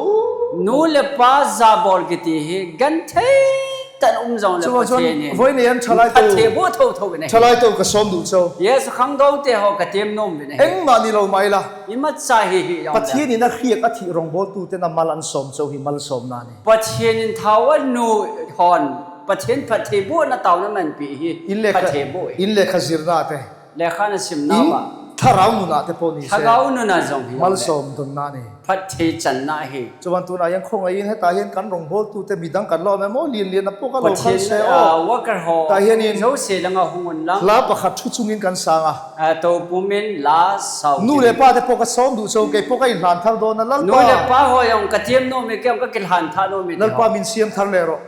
Nu le pa zah bawl kiti hi, genthei tan um zong le Pathian in. Vawiin hian ṭhalai to, phatthei bu tho tho in ahi. Ṭhalai to ka sawm duh chau. Jesu khangdawng te haw ka tiam nuam in ahi. Engmah ni lo mai la. Imacha hi hi zong le. Pathian in a hriak a thih rawngbawltu ten a mal an sawm chau hi malsawmna a ni. Pathian in thau a nu hon, Pathian phatthei bu na tauna man pi hi phatthei bu hi. In lehkha zirna te. Lehkha na simna ma. Thlarau nuna te pon ni se. Thlarau nuna jong hi. Malsom donna ni. Phatthei channa hi. Chuban tuna hian khawngaih in hetah hian kan rawngbawltute midang kan la awm em aw, lian lian a pawh ka lo kal se aw. Pathian, ah, worker ho, tah hian in, zosia langa hung un lang. Hla pakhat thu chungin kan sang a. Ah, to pumin la sau. Nu leh pate pawh ka sawm duh chauh, kei pawh ka inhlan thar dawn a, Lalpa. Nu leh pa ho jong ka tiam naw mi, kei jong ka kilhan thah naw mi. Lalpa, min siam thar leh rawh.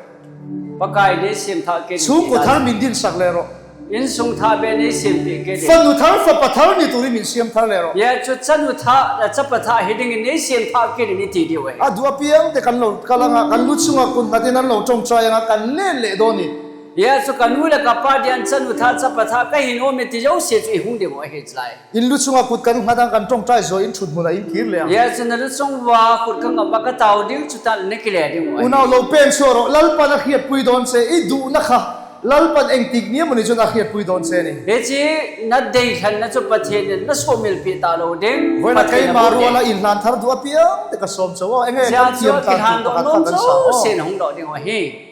Pakai, nei siam thah kei. Chhungkaw thar min dinsak leh rawh. Insung thah beh nei siam peh kei. Fanu thar, fapa thar ni turin min siam thar leh rawh. Hia chu chanu thah, chapa thah hi dingin nei siam thah kei in i ti diu ahi. A duh apiang te kan lo kal anga, kan lu chunga kut nghatin an lo ṭawngṭai anga kan let leh dawn in. Hia chu ka nu leh ka pa dinga chanu thah, chapa thah ka hi naw mi ti zosia chu i hung ding u ahi chu lai. In lu chunga kut kan nghat ang, kan ṭawngṭai zawh in ṭhut hmun ah in kir leh ang. Hia chu na lu chung uva kut ka ngap a ka tau ding chu tan na kile ding u ahi. Unau, lo pen chhuah rawh, Lalpan a hriatpui dawn che, i duhna kha Lalpan engtik ni emaw ni chun a hriatpui dawn che ni. Hiche na deihlanna chu Pathian in na sumil peh ta lo ding. Vawiina keima ruala inhlan thar duh apiang te ka sawm chauh aw, eng nge kan tiam tlan tu pakhat kha kan sa aw. Hung lo ding u ahi.